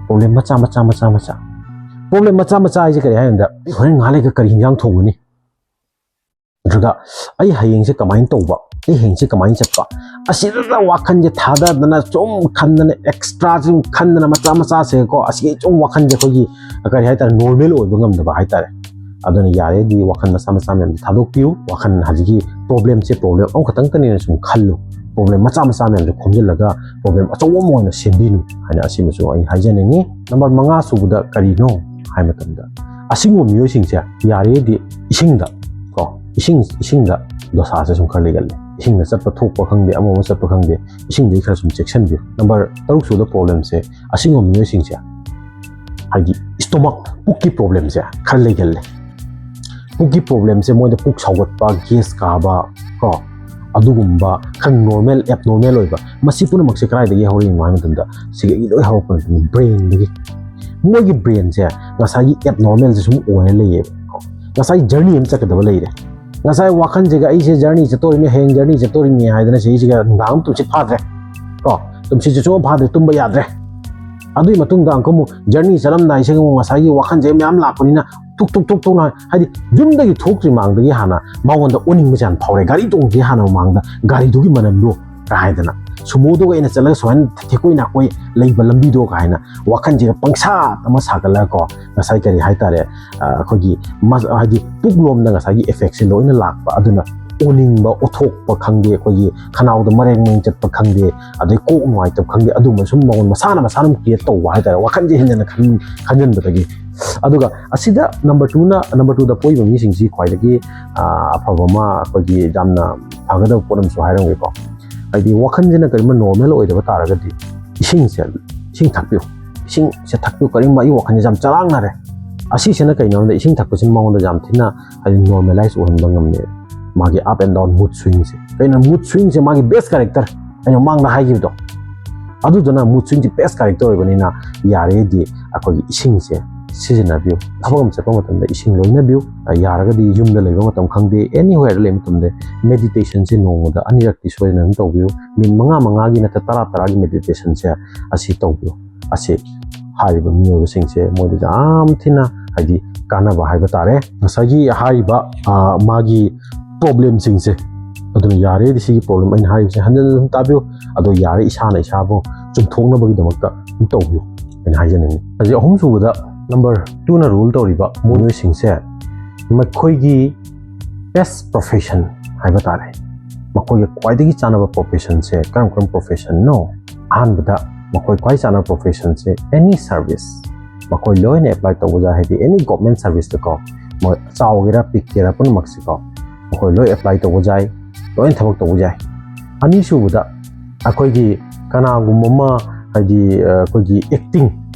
problem ꯃꯆꯥ ꯃꯆꯥ ꯃꯆꯥ ꯃꯆꯥ꯫ Problem ꯃꯆꯥ ꯃꯆꯥ ꯍꯥꯏꯁꯦ ꯀꯔꯤ ꯍꯥꯏ ꯀꯥꯟꯗ, ꯑꯩ ꯍꯣꯔꯦꯟ ꯉꯥꯏꯍꯥꯛ ꯂꯩꯔꯒ ꯀꯔꯤ ꯍꯤꯟꯖꯥꯡ ꯊꯣꯡꯒꯅꯤ? ꯅꯠꯇ꯭ꯔꯒ ꯑꯩ ꯍꯌꯦꯡꯁꯦ ꯀꯃꯥꯏꯅ ꯇꯧꯕ? ꯑꯩ ꯍꯌꯦꯡꯁꯦ ꯀꯃꯥꯏꯅ ꯆꯠꯄ? ꯑꯁꯤꯗ ꯋꯥꯈꯜꯁꯦ ꯊꯥꯗꯗꯅ ꯁꯨꯝ ꯈꯟꯗꯅ, extra ꯁꯨꯝ ꯈꯟꯗꯅ, ꯃꯆꯥ ꯃꯆꯥꯁꯦꯀꯣ, ꯑꯁꯤꯒꯤ ꯁꯨꯝ ꯋꯥꯈꯜꯁꯦ ꯑꯩꯈꯣꯏꯒꯤ ꯀꯔꯤ ꯍꯥꯏꯇꯥꯔꯦ, normal ꯑꯣꯏꯕ ꯉꯝꯗꯕ ꯍꯥꯏꯇꯥꯔꯦ꯫ ꯑꯗꯨꯅ ꯌꯥꯔꯦꯗꯤ ꯋꯥꯈꯜ ꯃꯆꯥ ꯃꯆꯥ ꯃꯌꯥꯝꯁꯦ ꯊꯥꯗꯣꯛꯄꯤꯌꯨ꯫ ꯋꯥꯈꯜ ꯍꯧꯖꯤꯛꯀꯤ problemꯁꯦ problem ꯑꯃꯈꯛꯇꯪꯇꯅꯦꯅ ꯁꯨꯝ ꯈꯜꯂꯨ꯫ Problem ꯃꯆꯥ ꯃꯆꯥ ꯃꯌꯥꯝꯁꯦ ꯈꯣꯝꯖꯤꯜꯂꯒ problem ꯑꯆꯧꯕ ꯑꯃ ꯑꯣꯏꯅ ꯁꯦꯝꯕꯤꯅꯨ ꯍꯥꯏꯅ ꯑꯁꯤꯃꯁꯨ ꯑꯩ ꯍꯥꯏꯖꯅꯤꯡꯉꯤ꯫ Number ꯃꯉꯥ ꯁꯨꯕꯗ ꯀꯔꯤꯅꯣ ꯍꯥꯏ ꯃꯇꯝꯗ, ꯑꯁꯤꯒꯨꯝꯕ ꯃꯤꯑꯣꯏꯁꯤꯡꯁꯦ ꯌꯥꯔꯦꯗꯤ ꯏꯁꯤꯡꯗ ꯀꯣ, ꯏꯁꯤꯡ, ꯏꯁꯤꯡꯗ ꯗꯣꯁꯥꯁꯦ ꯁꯨꯝ ꯈꯔ ꯂꯩꯒꯜꯂꯦ꯫ ꯏꯁꯤꯡꯗ ꯆꯠꯄ ꯊꯣꯛꯄ ꯈꯪꯗꯦ, ꯑꯃ ꯑꯃ ꯆꯠꯄ ꯈꯪꯗꯦ, ꯏꯁꯤꯡꯗꯒꯤ ꯈꯔ ꯁꯨꯝ ꯆꯦꯛꯁꯤꯟꯕꯤꯌꯨ꯫ Number ꯇꯔꯨꯛ ꯁꯨꯕꯗ problemꯁꯦ, ꯑꯁꯤꯒꯨꯝꯕ ꯃꯤꯑꯣꯏꯁꯤꯡꯁꯦ ꯍꯥꯏꯗꯤ stomach, ꯄꯨꯛꯀꯤ problemꯁꯦ ꯈꯔ ꯂꯩꯒꯜꯂꯦ꯫ ꯄꯨꯛꯀꯤ ꯄ꯭ꯔꯣꯕ꯭ꯂꯦꯝꯁꯦ, ꯃꯣꯏꯗ ꯄꯨꯛ ꯁꯥꯎꯒꯠꯄ, ꯒꯦꯁ ꯀꯥꯕ ꯀꯣ, ꯑꯗꯨꯒꯨꯝꯕ ꯈꯔ ꯅꯣꯔꯃꯦꯜ ꯑꯦꯕꯅꯣꯔꯃꯦꯜ ꯑꯣꯏꯕ, ꯃꯁꯤ ꯄꯨꯝꯅꯃꯛꯁꯦ ꯀꯗꯥꯏꯗꯒꯤ ꯍꯧꯔꯛꯏꯅꯣ ꯍꯥꯏꯕ ꯃꯇꯝꯗ, ꯁꯤꯗꯒꯤ ꯂꯣꯏ ꯍꯧꯔꯛꯄ ꯅꯠꯇꯅ ꯕ꯭ꯔꯦꯟꯗꯒꯤ꯫ ꯃꯣꯏꯒꯤ ꯕ꯭ꯔꯦꯟꯁꯦ ꯉꯁꯥꯏꯒꯤ ꯑꯦꯕꯅꯣꯔꯃꯦꯜꯁꯦ ꯁꯨꯝ ꯑꯣꯏꯔ ꯂꯩꯌꯦꯕ꯫ ꯉꯁꯥꯏ ꯖꯔꯅꯤ ꯑꯃ ꯆꯠꯀꯗꯕ ꯂꯩꯔꯦ꯫ ꯉꯁꯥꯏ ꯋꯥꯈꯜꯁꯤꯒ ꯑꯩꯁꯦ ꯖꯔꯅꯤ ꯆꯠꯇꯣꯔꯤꯅꯤ, ꯍꯌꯦꯡ ꯖꯔꯅꯤ ꯆꯠꯇꯣꯔꯤꯅꯤ ꯍꯥꯏꯗꯅ ꯁꯤꯁꯤꯒ ꯅꯨꯡꯗꯥꯡ ꯑꯃ ꯇꯨꯝꯁꯤꯠ ꯐꯥꯗ꯭ꯔꯦ ꯀꯣ, ꯇꯨꯝꯁꯤꯠꯁꯦ ꯁꯨꯡꯐꯥ ꯐꯥꯗ꯭ꯔꯦ, ꯇꯨꯝꯕ ꯌꯥꯗ꯭ꯔꯦ꯫ ꯑꯗꯨꯒꯤ ꯃꯇꯨꯡꯗ ꯑꯃꯨꯛꯀ ꯑꯃꯨꯛ ꯖꯔꯅꯤ ꯆꯠꯂꯝꯗꯥꯏꯁꯤꯒ ꯑꯃꯨꯛ ꯉꯁꯥꯏꯒꯤ ꯋꯥꯈꯜꯁꯦ ꯃꯌꯥꯝ ꯂꯥꯛꯄꯅꯤꯅ ꯊꯨꯛ ꯊꯨꯛ ꯊꯨꯛ ꯊꯨꯛꯅ, ꯍꯥꯏꯗꯤ ꯌꯨꯝꯗꯒꯤ ꯊꯣꯛꯇ꯭ꯔꯤ ꯃꯥꯡꯗꯒꯤ ꯍꯥꯟꯅ ꯃꯉꯣꯟꯗ ꯑꯣꯅꯤꯡꯕꯁꯦ ꯍꯥꯟꯅ ꯐꯥꯎꯔꯦ꯫ ꯒꯥꯔꯤ ꯇꯣꯡꯗ꯭ꯔꯤ ꯍꯥꯟꯅ ꯃꯃꯥꯡꯗ ꯒꯥꯔꯤꯗꯨꯒꯤ ꯃꯅꯝꯗꯣ ꯀꯥ ꯍꯥꯏꯗꯅ, ꯁꯨꯃꯣꯗꯨꯒ ꯑꯩꯅ ꯆꯠꯂꯒ ꯁꯨꯃꯥꯏꯅ ꯊꯦꯛꯀꯣꯏ ꯅꯥꯀꯣꯏ ꯂꯩꯕ ꯂꯝꯕꯤꯗꯣ ꯀꯥ ꯍꯥꯏꯅ ꯋꯥꯈꯜꯁꯤꯒ ꯄꯪꯁꯥꯠ ꯑꯃ ꯁꯥꯒꯠꯂꯒꯀꯣ, ꯉꯁꯥꯏ ꯀꯔꯤ ꯍꯥꯏꯇꯥꯔꯦ, ꯑ, ꯑꯩꯈꯣꯏꯒꯤ ꯃꯁ-, ꯍꯥꯏꯗꯤ ꯄꯨꯛꯂꯣꯝꯗ ꯉꯁꯥꯏꯒꯤ ꯏꯐꯦꯛꯁꯦ ꯂꯣꯏꯅ ꯂꯥꯛꯄ꯫ ꯑꯗꯨꯅ ꯑꯣꯅꯤꯡꯕ, ꯑꯣꯊꯣꯛꯄ ꯈꯪꯗꯦ, ꯑꯩꯈꯣꯏꯒꯤ ꯈꯅꯥꯎꯗ ꯃꯔꯦꯡ ꯃꯔꯦꯡ ꯆꯠꯄ ꯈꯪꯗꯦ, ꯑꯗꯩ ꯀꯣꯛ ꯅꯨꯡꯉꯥꯏꯇꯕ ꯈꯪꯗꯦ, ꯑꯗꯨꯒꯨꯝꯕ ꯁꯨꯝ ꯃꯉꯣꯟ ꯃꯁꯥꯅ ꯃꯁꯥꯅ ꯑꯃꯨꯛ ꯀ꯭ꯔꯤꯌꯦꯠ ꯇꯧꯕ ꯍꯥꯏꯇꯥꯔꯦ, ꯋꯥꯈꯜꯁꯦ ꯍꯦꯟꯖꯟꯅ ꯈꯟ-, ꯈꯟꯖꯟꯕꯗꯒꯤ꯫ ꯑꯗꯨꯒ ꯑꯁꯤꯗ ꯅꯝꯕꯔ ꯇꯨꯅ, ꯅꯝꯕꯔ ꯇꯨꯗ ꯄꯣꯛꯏꯕ ꯃꯤꯁꯤꯡꯁꯤ ꯈ꯭ꯋꯥꯏꯗꯒꯤ, ꯑ, ꯑꯐꯕ ꯑꯃ, ꯑꯩꯈꯣꯏꯒꯤ ꯌꯥꯝꯅ ꯐꯒꯗꯕ ꯄꯣꯠ ꯑꯃꯁꯨ ꯍꯥꯏꯔꯝꯒꯦꯀꯣ꯫ ꯍꯥꯏꯗꯤ ꯋꯥꯈꯜꯁꯤꯅ ꯀꯔꯤꯒꯨꯝꯕ ꯅꯣꯔꯃꯦꯜ ꯑꯣꯏꯗꯕ ꯇꯥꯔꯒꯗꯤ ꯏꯁꯤꯡꯁꯦ, ꯏꯁꯤꯡ ꯊꯛꯄꯤꯌꯨ꯫ ꯏꯁꯤꯡꯁꯦ ꯊꯛꯄꯤꯌꯨ꯫ ꯀꯔꯤꯒꯨꯝꯕ ꯑꯩ ꯋꯥꯈꯜꯁꯦ ꯌꯥꯝ ꯆꯔꯥꯡꯅꯔꯦ, ꯑꯁꯤꯁꯤꯅ ꯀꯩꯅꯣ ꯍꯥꯏꯕꯗ ꯏꯁꯤꯡ ꯊꯛꯄꯁꯤꯅ ꯃꯉꯣꯟꯗ ꯌꯥꯝ ꯊꯤꯅ ꯍꯥꯏꯗꯤ ꯅꯣꯔꯃꯦꯂꯥꯏꯁ ꯑꯣꯏꯍꯟꯕ ꯉꯝꯃꯦ꯫ ꯃꯥꯒꯤ ꯑꯞ ꯑꯦꯟ ꯗꯥꯎꯟ ꯃꯨꯗ ꯁ꯭ꯋꯤꯡꯁꯦ, ꯀꯩꯅꯣ ꯃꯨꯗ ꯁ꯭ꯋꯤꯡꯁꯦ ꯃꯥꯒꯤ ꯕꯦꯁ ꯀꯦꯔꯦꯛꯇꯔ, ꯑꯩꯅ ꯃꯃꯥꯡꯗ ꯍꯥꯏꯈꯤꯕꯗꯣ, ꯑꯗꯨꯗꯨꯅ ꯃꯨꯗ ꯁ꯭ꯋꯤꯡꯁꯦ ꯕꯦꯁ ꯀꯦꯔꯦꯛꯇꯔ ꯑꯣꯏꯕꯅꯤꯅ ꯌꯥꯔꯦꯗꯤ ꯑꯩꯈꯣꯏꯒꯤ ꯏꯁꯤꯡꯁꯦ ꯁꯤꯖꯤꯟꯅꯕꯤꯌꯨ꯫ ꯊꯕꯛ ꯑꯃ ꯆꯠꯄ ꯃꯇꯝꯗ ꯏꯁꯤꯡ ꯂꯣꯏꯅꯕꯤꯌꯨ꯫ ꯌꯥꯔꯒꯗꯤ ꯌꯨꯝꯗ ꯂꯩꯕ ꯃꯇꯝ ꯈꯪꯗꯦ, ꯑꯦꯅꯤꯋꯦꯌꯔꯗ ꯂꯩꯕ ꯃꯇꯝꯗ ꯃꯦꯗꯤꯇꯦꯁꯟꯁꯦ ꯅꯣꯡꯃꯗ ꯑꯅꯤꯔꯛꯇꯤ ꯁꯣꯏꯗꯅ ꯑꯗꯨꯝ ꯇꯧꯕꯤꯌꯨ꯫ ꯃꯤꯅꯤꯠ ꯃꯉꯥ ꯃꯉꯥꯒꯤ ꯅꯠꯇ꯭ꯔ ꯇꯔꯥ ꯇꯔꯥꯒꯤ ꯃꯦꯗꯤꯇꯦꯁꯟꯁꯦ ꯑꯁꯤ ꯇꯧꯕꯤꯌꯨ꯫ ꯑꯁꯤ ꯍꯥꯏꯔꯤꯕ ꯃꯤꯑꯣꯏꯕꯁꯤꯡꯁꯦ ꯃꯣꯏꯗ ꯌꯥꯝ ꯊꯤꯅ ꯍꯥꯏꯗꯤ ꯀꯥꯟꯅꯕ ꯍꯥꯏꯕ ꯇꯥꯔꯦ꯫ ꯉꯁꯥꯏꯒꯤ ꯍꯥꯏꯔꯤꯕ, ꯑ, ꯃꯥꯒꯤ ꯄ꯭ꯔꯣꯕ꯭ꯂꯦꯝꯁꯤꯡꯁꯦ, ꯑꯗꯨꯅ ꯌꯥꯔꯦꯗꯤ ꯁꯤꯒꯤ ꯄ꯭ꯔꯣꯕ꯭ꯂꯦꯝ ꯑꯩꯅ ꯍꯥꯏꯔꯤꯕꯁꯦ ꯍꯟꯖꯤꯟ ꯍꯟꯖꯤꯟ ꯇꯥꯕꯤꯌꯨ꯫ ꯑꯗꯣ ꯌꯥꯔꯦ ꯏꯁꯥꯅ ꯏꯁꯥꯕꯨ ꯆꯨꯝꯊꯣꯛꯅꯕꯒꯤꯗꯃꯛꯇ ꯑꯗꯨꯝ ꯇꯧꯕꯤꯌꯨ ꯍꯥꯏꯅ ꯍꯥꯏꯖꯅꯤꯡꯉꯤ꯫ ꯍꯧꯖꯤꯛ ꯑꯍꯨꯝꯁꯨꯕꯗ ꯅꯝꯕꯔ ꯇꯨꯅ ꯔꯨꯜ ꯇꯧꯔꯤꯕ ꯃꯤꯑꯣꯏꯁꯤꯡꯁꯦ ꯃꯈꯣꯏꯒꯤ ꯕꯦꯁ ꯄ꯭ꯔꯣꯐꯦꯁꯟ ꯍꯥꯏꯕ ꯇꯥꯔꯦ꯫ ꯃꯈꯣꯏꯒꯤ ꯈ꯭ꯋꯥꯏꯗꯒꯤ ꯆꯥꯟꯅꯕ ꯄ꯭ꯔꯣꯐꯦꯁꯟꯁꯦ ꯀꯔꯝ ꯀꯔꯝꯕ ꯄ꯭ꯔꯣꯐꯦꯁꯟꯅꯣ? ꯑꯍꯥꯟꯕꯗ ꯃꯈꯣꯏ ꯈ꯭ꯋꯥꯏ ꯆꯥꯟꯅꯕ ꯄ꯭ꯔꯣꯐꯦꯁꯟꯁꯦ ꯑꯦꯅꯤ ꯁꯥꯔꯚꯤꯁ, ꯃꯈꯣꯏ ꯂꯣꯏꯅ ꯑꯦꯄ꯭ꯂꯥꯏ ꯇꯧꯕ ꯌꯥꯏ꯫ ꯍꯥꯏꯗꯤ ꯑꯦꯅꯤ ꯒꯣꯔꯃꯦꯟ ꯁꯥꯔꯚꯤꯁꯇꯀꯣ, ꯃꯣꯏ ꯆꯥꯎꯒꯦꯔꯥ ꯄꯤꯛꯀꯦꯔꯥ ꯄꯨꯝꯅꯃꯛꯁꯤꯀꯣ, ꯃꯈꯣꯏ ꯂꯣꯏ ꯑꯦꯄ꯭ꯂꯥꯏ ꯇꯧꯕ ꯌꯥꯏ, ꯂꯣꯏꯅ ꯊꯕꯛ ꯇꯧꯕ ꯌꯥꯏ꯫ ꯑꯅꯤꯁꯨꯕꯗ ꯑꯩꯈꯣꯏꯒꯤ ꯀꯅꯥꯒꯨꯝꯕ ꯑꯃ ꯍꯥꯏꯗꯤ, ꯑ, ꯑꯩꯈꯣꯏꯒꯤ ꯑꯦꯛꯇꯤꯡ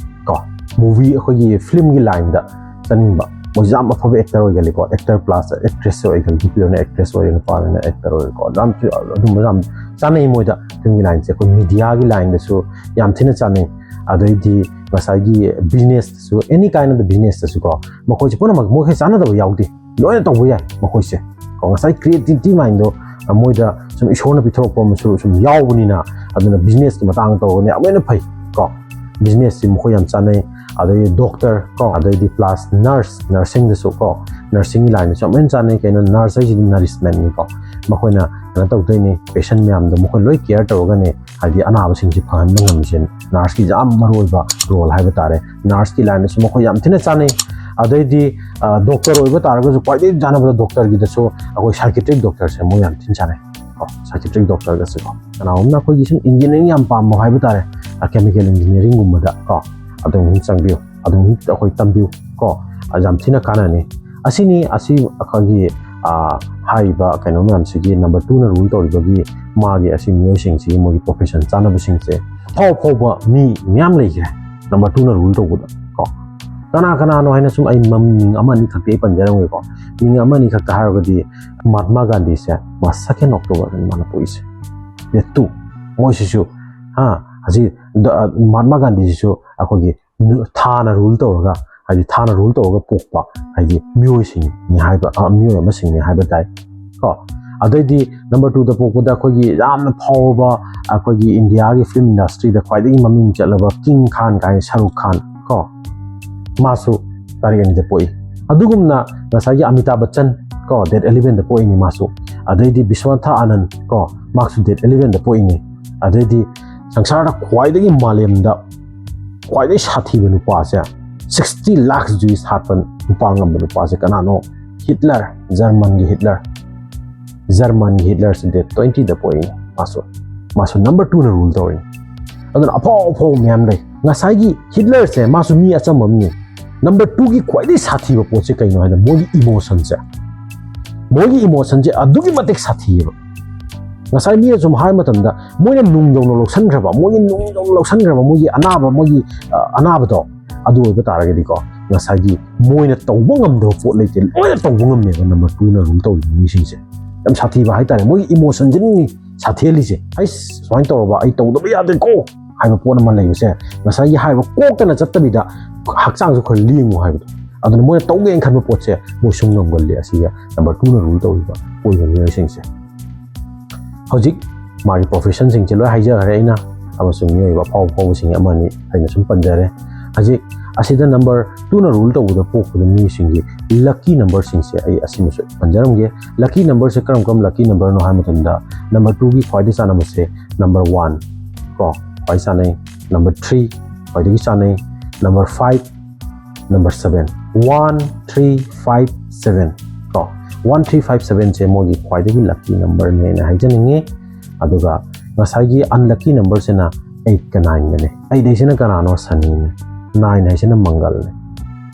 ꯀꯣ, ꯃꯨꯚꯤ, ꯑꯩꯈꯣꯏꯒꯤ ꯐꯤꯂꯝꯒꯤ ꯂꯥꯏꯟꯗ ꯆꯠꯅꯤꯡꯕ, ꯃꯣꯏꯁꯦ ꯌꯥꯝ ꯑꯐꯕ ꯑꯦꯛꯇꯔ ꯑꯣꯏꯒꯜꯂꯤꯀꯣ꯫ ꯑꯦꯛꯇꯔ ꯄ꯭ꯂꯁ ꯑꯦꯛꯇ꯭ꯔꯦꯁꯁꯨ ꯑꯣꯏꯒꯜꯂꯤ, ꯅꯨꯄꯤ ꯑꯣꯏꯅ ꯑꯦꯛꯇ꯭ꯔꯦꯁ ꯑꯣꯏꯔꯦ, ꯅꯨꯄꯥ ꯑꯣꯏꯅ ꯑꯦꯛꯇꯔ ꯑꯣꯏꯔꯦꯀꯣ꯫ ꯌꯥꯝ ꯑꯗꯨꯝꯕ ꯌꯥꯝ ꯆꯥꯅꯩ ꯃꯣꯏꯗ꯫ ꯐꯤꯂꯝꯒꯤ ꯂꯥꯏꯟꯁꯦ ꯑꯩꯈꯣꯏ ꯃꯤꯗꯤꯌꯥꯒꯤ ꯂꯥꯏꯟꯗꯁꯨ ꯌꯥꯝ ꯊꯤꯅ ꯆꯥꯅꯩ꯫ ꯑꯗꯩꯗꯤ ꯉꯁꯥꯏꯒꯤ ꯕꯤꯖꯤꯅꯦꯁꯇꯁꯨ, ꯑꯦꯅꯤ ꯀꯥꯏꯟ ꯑꯣꯐ ꯕꯤꯖꯤꯅꯦꯁꯇꯁꯨ ꯀꯣ, ꯃꯈꯣꯏꯁꯦ ꯄꯨꯝꯅꯃꯛ ꯃꯈꯣꯏ ꯆꯥꯟꯅꯗꯕ ꯌꯥꯎꯗꯦ, ꯂꯣꯏꯅ ꯇꯧꯕ ꯌꯥꯏ ꯃꯈꯣꯏꯁꯦ ꯀꯣ꯫ ꯉꯁꯥꯏ ꯀ꯭ꯔꯤꯌꯦꯇꯤꯚꯤꯇꯤ ꯃꯥꯏꯟꯗꯣ ꯃꯣꯏꯗ ꯁꯨꯝ ꯏꯁꯣꯔꯅ ꯄꯤꯊꯣꯔꯛꯄ ꯑꯃꯁꯨ ꯁꯨꯝ ꯌꯥꯎꯕꯅꯤꯅ, ꯑꯗꯨꯅ ꯕꯤꯖꯤꯅꯦꯁꯀꯤ ꯃꯇꯥꯡ ꯇꯧꯔꯒꯅ ꯌꯥꯝ ꯂꯣꯏꯅ ꯐꯩ ꯀꯣ꯫ ꯕꯤꯖꯤꯅꯦꯁꯁꯤ ꯃꯈꯣꯏ ꯌꯥꯝ ꯆꯥꯅꯩ꯫ ꯑꯗꯩꯗꯤ ꯗꯣꯛꯇꯔ ꯀꯣ, ꯑꯗꯩꯗꯤ ꯄ꯭ꯂꯁ ꯅꯔꯁ, ꯅꯔꯁꯤꯡꯗꯁꯨ ꯀꯣ, ꯅꯔꯁꯤꯡꯒꯤ ꯂꯥꯏꯟꯗꯁꯨ ꯌꯥꯝ ꯂꯣꯏꯅ ꯆꯥꯅꯩ꯫ ꯀꯩꯅꯣ, ꯅꯔꯁ ꯍꯥꯏꯁꯤꯗꯤ ꯅꯔꯤꯁꯃꯦꯟꯅꯤꯀꯣ꯫ ꯃꯈꯣꯏꯅ ꯀꯩꯅꯣ ꯇꯧꯗꯣꯏꯅꯤ, ꯄꯦꯁꯦꯟ ꯃꯌꯥꯝꯗꯣ ꯃꯈꯣꯏ ꯂꯣꯏ ꯀꯦꯌꯔ ꯇꯧꯔꯒꯅꯤ, ꯍꯥꯏꯗꯤ ꯑꯅꯥꯕꯁꯤꯡꯁꯤ ꯐꯍꯟꯕ ꯉꯝꯃꯤꯁꯦ ꯅꯔꯁꯀꯤ ꯌꯥꯝ ꯃꯔꯨ ꯑꯣꯏꯕ ꯔꯣꯜ ꯍꯥꯏꯕ ꯇꯥꯔꯦ꯫ ꯅꯔꯁꯀꯤ ꯂꯥꯏꯟꯗꯁꯨ ꯃꯈꯣꯏ ꯌꯥꯝ ꯊꯤꯅ ꯆꯥꯅꯩ꯫ ꯑꯗꯩꯗꯤ ꯗꯣꯛꯇꯔ ꯑꯣꯏꯕ ꯇꯥꯔꯒꯁꯨ ꯈ꯭ꯋꯥꯏꯗꯒꯤ ꯆꯥꯅꯕꯗ ꯗꯣꯛꯇꯔꯒꯤꯗꯁꯨ ꯑꯩꯈꯣꯏ ꯁꯥꯏꯀꯦꯇ꯭ꯔꯤꯛ ꯗꯣꯛꯇꯔꯁꯦ ꯃꯣꯏ ꯌꯥꯝ ꯊꯤꯅ ꯆꯥꯅꯩ ꯀꯣ꯫ ꯁꯥꯏꯀꯦꯇ꯭ꯔꯤꯛ ꯗꯣꯛꯇꯔꯒꯁꯨ ꯀꯣ, ꯀꯅꯥꯒꯨꯝꯕ ꯑꯩꯈꯣꯏꯒꯤ ꯁꯨꯝ ꯏꯟꯖꯤꯅꯤꯌꯥꯔꯤꯡ ꯌꯥꯝ ꯄꯥꯝꯕ ꯍꯥꯏꯕ ꯇꯥꯔꯦ, ꯀꯦꯃꯤꯀꯦꯜ ꯏꯟꯖꯤꯅꯤꯌꯥꯔꯤꯡꯒꯨꯝꯕꯗ ꯀꯣ, ꯑꯗꯨꯝ ꯆꯪꯕꯤꯌꯨ, ꯑꯗꯨꯝ ꯑꯩꯈꯣꯏ ꯇꯝꯕꯤꯌꯨ ꯀꯣ꯫ ꯌꯥꯝ ꯊꯤꯅ ꯀꯥꯟꯅꯅꯤ꯫ ꯑꯁꯤꯅꯤ ꯑꯁꯤ ꯑꯩꯈꯣꯏꯒꯤ ꯍꯥꯏꯔꯤꯕ ꯀꯩꯅꯣ ꯃꯌꯥꯝꯁꯤꯒꯤ ꯅꯝꯕꯔ ꯇꯨꯅ ꯔꯨꯜ ꯇꯧꯔꯤꯕꯒꯤ ꯃꯥꯒꯤ ꯑꯁꯤ ꯃꯤꯑꯣꯏꯁꯤꯡꯁꯤꯒꯤ ꯃꯣꯏꯒꯤ ꯄ꯭ꯔꯣꯐꯦꯁꯟ ꯆꯥꯅꯕꯁꯤꯡꯁꯦ꯫ ꯑꯐꯥꯎ ꯑꯐꯥꯎꯕ ꯃꯤ ꯃꯌꯥꯝ ꯂꯩꯈ꯭ꯔꯦ ꯅꯝꯕꯔ ꯇꯨꯅ ꯔꯨꯜ ꯇꯧꯕꯗ ꯀꯣ꯫ ꯀꯅꯥ ꯀꯅꯥꯅꯣ ꯍꯥꯏꯅ ꯁꯨꯝ ꯑꯩ ꯃꯃꯤꯡ ꯑꯃ ꯑꯅꯤ ꯈꯛꯇꯤ ꯑꯩ ꯄꯟꯖꯔꯝꯒꯦꯀꯣ꯫ ꯃꯤꯡ ꯑꯃ ꯑꯅꯤ ꯈꯛꯇ ꯍꯥꯏꯔꯒꯗꯤ ꯃꯍꯥꯠꯃꯥ ꯒꯥꯟꯙꯤꯁꯦ ꯃꯥ ꯁꯦꯀꯦꯟ ꯑꯣꯛꯇꯣꯕꯔꯗꯅꯤ ꯃꯥꯅ ꯄꯣꯛꯏꯁꯦ꯫ Date two. ꯃꯣꯏꯁꯤꯁꯨ ꯍꯥ, ꯍꯧꯖꯤꯛ ꯃꯍꯥꯠꯃꯥ ꯒꯥꯟꯙꯤꯁꯤꯁꯨ ꯑꯩꯈꯣꯏꯒꯤ ꯊꯥꯅ ꯔꯨꯜ ꯇꯧꯔꯒ, ꯍꯥꯏꯗꯤ ꯊꯥꯅ ꯔꯨꯜ ꯇꯧꯔꯒ ꯄꯣꯛꯄ ꯍꯥꯏꯗꯤ ꯃꯤꯑꯣꯏꯁꯤꯡꯅꯤ ꯍꯥꯏꯕ, ꯃꯤꯑꯣꯏ ꯑꯃꯁꯤꯡꯅꯤ ꯍꯥꯏꯕ ꯇꯥꯏ ꯀꯣ꯫ ꯑꯗꯩꯗꯤ ꯅꯝꯕꯔ ꯇꯨꯗ ꯄꯣꯛꯄꯗ ꯑꯩꯈꯣꯏꯒꯤ ꯌꯥꯝꯅ ꯐꯥꯎꯔꯕ ꯑꯩꯈꯣꯏꯒꯤ ꯏꯟꯗꯤꯌꯥꯒꯤ ꯐꯤꯂꯝ ꯏꯟꯗꯁꯇ꯭ꯔꯤꯗ ꯈ꯭ꯋꯥꯏꯗꯒꯤ ꯃꯃꯤꯡ ꯆꯠꯂꯕ ꯀꯤꯡ ꯈꯥꯟ ꯀꯥꯏꯅ, ꯁꯔꯨꯛ ꯈꯥꯟ ꯀꯣ, ꯃꯥꯁꯨ ꯇꯥꯔꯤꯛ ꯑꯅꯤꯗ ꯄꯣꯛꯏ꯫ ꯑꯗꯨꯒꯨꯝꯅ ꯉꯁꯥꯏꯒꯤ ꯑꯃꯤꯇꯥꯕ ꯕꯆꯟ ꯀꯣ, ꯗꯦꯠ ꯑꯦꯂꯦꯚꯦꯟꯗ ꯄꯣꯛꯏꯅꯤ ꯃꯥꯁꯨ꯫ ꯑꯗꯩꯗꯤ ꯕꯤꯁ꯭ꯋꯥꯊ ꯑꯅꯟ ꯀꯣ, ꯃꯥꯁꯨ ꯗꯦꯠ ꯑꯦꯂꯦꯚꯦꯟꯗ ꯄꯣꯛꯏꯅꯤ꯫ ꯑꯗꯩꯗꯤ ꯁꯪꯁꯥꯔꯗ ꯈ꯭ꯋꯥꯏꯗꯒꯤ ꯃꯥꯂꯦꯝꯗ ꯈ꯭ꯋꯥꯏꯗꯒꯤ ꯁꯥꯊꯤꯕ ꯅꯨꯄꯥꯁꯦ, ꯁꯤꯛꯁꯇꯤ ꯂꯥꯛꯁ ꯖꯨꯏꯁ ꯍꯥꯠꯄ ꯅꯨꯄꯥ ꯉꯝꯕ ꯅꯨꯄꯥꯁꯦ ꯀꯅꯥꯅꯣ? ꯍꯤꯠꯂꯔ, ꯖꯔꯃꯟꯒꯤ ꯍꯤꯠꯂꯔ꯫ ꯖꯔꯃꯟꯒꯤ ꯍꯤꯠꯂꯔꯁꯦ ꯗꯦꯠ ꯇ꯭ꯋꯦꯟꯇꯤꯗ ꯄꯣꯛꯏꯅꯤ ꯃꯥꯁꯨ꯫ ꯃꯥꯁꯨ ꯅꯝꯕꯔ ꯇꯨꯅ ꯔꯨꯜ ꯇꯧꯔꯤꯅꯤ꯫ ꯑꯗꯨꯅ ꯑꯐꯥꯎ ꯑꯐꯥꯎꯕ ꯃꯌꯥꯝ ꯂꯩ꯫ ꯉꯁꯥꯏꯒꯤ ꯍꯤꯠꯂꯔꯁꯦ ꯃꯥꯁꯨ ꯃꯤ ꯑꯆꯝꯕ ꯑꯃꯅꯤ꯫ ꯅꯝꯕꯔ ꯇꯨꯒꯤ ꯈ꯭ꯋꯥꯏꯗꯒꯤ ꯁꯥꯊꯤꯕ ꯄꯣꯠꯁꯦ ꯀꯩꯅꯣ ꯍꯥꯏꯗ ꯃꯣꯏꯒꯤ ꯏꯃꯣꯁꯟꯁꯦ꯫ ꯃꯣꯏꯒꯤ ꯏꯃꯣꯁꯟꯁꯦ ꯑꯗꯨꯛꯀꯤ ꯃꯇꯤꯛ ꯁꯥꯊꯤꯌꯦꯕ꯫ ꯉꯁꯥꯏ ꯃꯤꯅ ꯁꯨꯝ ꯍꯥꯏꯕ ꯃꯇꯝꯗ ꯃꯣꯏꯅ ꯅꯨꯡ ꯌꯧꯅ ꯂꯧꯁꯟꯈ꯭ꯔꯕ, ꯃꯣꯏꯒꯤ ꯅꯨꯡ ꯌꯧꯅ ꯂꯧꯁꯟꯈ꯭ꯔꯕ ꯃꯣꯏꯒꯤ ꯑꯅꯥꯕ, ꯃꯣꯏꯒꯤ ꯑ, ꯑꯅꯥꯕꯗꯣ, ꯑꯗꯨ ꯑꯣꯏꯕ ꯇꯥꯔꯒꯗꯤꯀꯣ, ꯉꯁꯥꯏꯒꯤ ꯃꯣꯏꯅ ꯇꯧꯕ ꯉꯝꯗꯕ ꯄꯣꯠ ꯂꯩꯇꯦ, ꯂꯣꯏꯅ ꯇꯧꯕ ꯉꯝꯃꯦꯕ ꯅꯝꯕꯔ ꯇꯨꯅ ꯔꯨꯜ ꯇꯧꯔꯤꯕ ꯃꯤꯁꯤꯡꯁꯦ꯫ ꯌꯥꯝ ꯁꯥꯊꯤꯕ ꯍꯥꯏꯇꯥꯔꯦ꯫ ꯃꯣꯏꯒꯤ ꯏꯃꯣꯁꯟꯁꯤꯅꯤ ꯁꯥꯊꯤꯍꯜꯂꯤꯁꯦ꯫ ꯑꯩꯁ, ꯁꯨꯃꯥꯏꯅ ꯇꯧꯔꯕ, ꯑꯩ ꯇꯧꯗꯕ ꯌꯥꯗꯦꯀꯣ ꯍꯥꯏꯕ ꯄꯣꯠ ꯑꯃ ꯂꯩꯕꯁꯦ, ꯉꯁꯥꯏꯒꯤ ꯍꯥꯏꯔꯤꯕ ꯀꯣꯛꯇꯅ ꯆꯠꯇꯕꯤꯗ ꯍꯛꯆꯥꯡꯁꯨ ꯈꯔ ꯂꯦꯡꯉꯨ ꯍꯥꯏꯕꯗꯣ, ꯑꯗꯨꯅ ꯃꯣꯏꯅ ꯇꯧꯒꯦꯅ ꯈꯟꯕ ꯄꯣꯠꯁꯦ ꯃꯣꯏ ꯁꯨꯝ ꯉꯝꯒꯜꯂꯤ꯫ ꯑꯁꯤꯒ ꯅꯝꯕꯔ ꯇꯨꯅ ꯔꯨꯜ ꯇꯧꯔꯤꯕ ꯑꯣꯏꯕ ꯃꯤꯑꯣꯏꯁꯤꯡꯁꯦ꯫ ꯍꯧꯖꯤꯛ ꯃꯥꯒꯤ ꯄ꯭ꯔꯣꯐꯦꯁꯟꯁꯤꯡꯁꯦ ꯂꯣꯏ ꯍꯥꯏꯖꯈ꯭ꯔꯦ ꯑꯩꯅ, ꯑꯃꯁꯨꯡ ꯃꯤꯑꯣꯏꯕ ꯑꯐꯥꯎ ꯑꯐꯥꯎꯕꯁꯤꯡ ꯑꯃꯅꯤ ꯑꯩꯅ ꯁꯨꯝ ꯄꯟꯖꯔꯦ꯫ ꯍꯧꯖꯤꯛ ꯑꯁꯤꯗ ꯅꯝꯕꯔ ꯇꯨꯅ ꯔꯨꯜ ꯇꯧꯕꯗ ꯄꯣꯛꯄꯗ ꯃꯤꯑꯣꯏꯁꯤꯡꯒꯤ ꯂꯛꯀꯤ ꯅꯝꯕꯔꯁꯤꯡꯁꯦ ꯑꯩ ꯑꯁꯤꯃꯁꯨ ꯄꯟꯖꯔꯝꯒꯦ꯫ ꯂꯛꯀꯤ ꯅꯝꯕꯔꯁꯦ ꯀꯔꯝ ꯀꯔꯝ ꯂꯛꯀꯤ ꯅꯝꯕꯔꯅꯣ ꯍꯥꯏꯕ ꯃꯇꯝꯗ, ꯅꯝꯕꯔ ꯇꯨꯒꯤ ꯈ꯭ꯋꯥꯏꯗꯒꯤ ꯆꯥꯟꯅꯕꯁꯦ ꯅꯝꯕꯔ ꯋꯥꯟ ꯀꯣ, ꯈ꯭ꯋꯥꯏ ꯆꯥꯟꯅꯩ꯫ ꯅꯝꯕꯔ ꯊ꯭ꯔꯤ ꯈ꯭ꯋꯥꯏꯗꯒꯤ ꯆꯥꯟꯅꯩ꯫ Number five, number seven. One, three, five, seven ꯀꯣ꯫ ꯋꯥꯟ, ꯊ꯭ꯔꯤ, ꯐꯥꯏꯚ, ꯁꯚꯦꯟꯁꯦ ꯃꯣꯏꯒꯤ ꯈ꯭ꯋꯥꯏꯗꯒꯤ ꯂꯛꯀꯤ ꯅꯝꯕꯔꯅꯦꯅ ꯍꯥꯏꯖꯅꯤꯡꯉꯤ꯫ ꯑꯗꯨꯒ ꯉꯁꯥꯏꯒꯤ ꯑꯟꯂꯛꯀꯤ ꯅꯝꯕꯔꯁꯤꯅ ꯑꯩꯠꯀ ꯅꯥꯏꯟꯒꯅꯦ꯫ ꯑꯩꯠ ꯍꯥꯏꯁꯤꯅ ꯀꯅꯥꯅꯣ? ꯁꯅꯤꯅꯦ꯫ ꯅꯥꯏꯟ ꯍꯥꯏꯁꯤꯅ ꯃꯪꯒꯜꯅꯦ꯫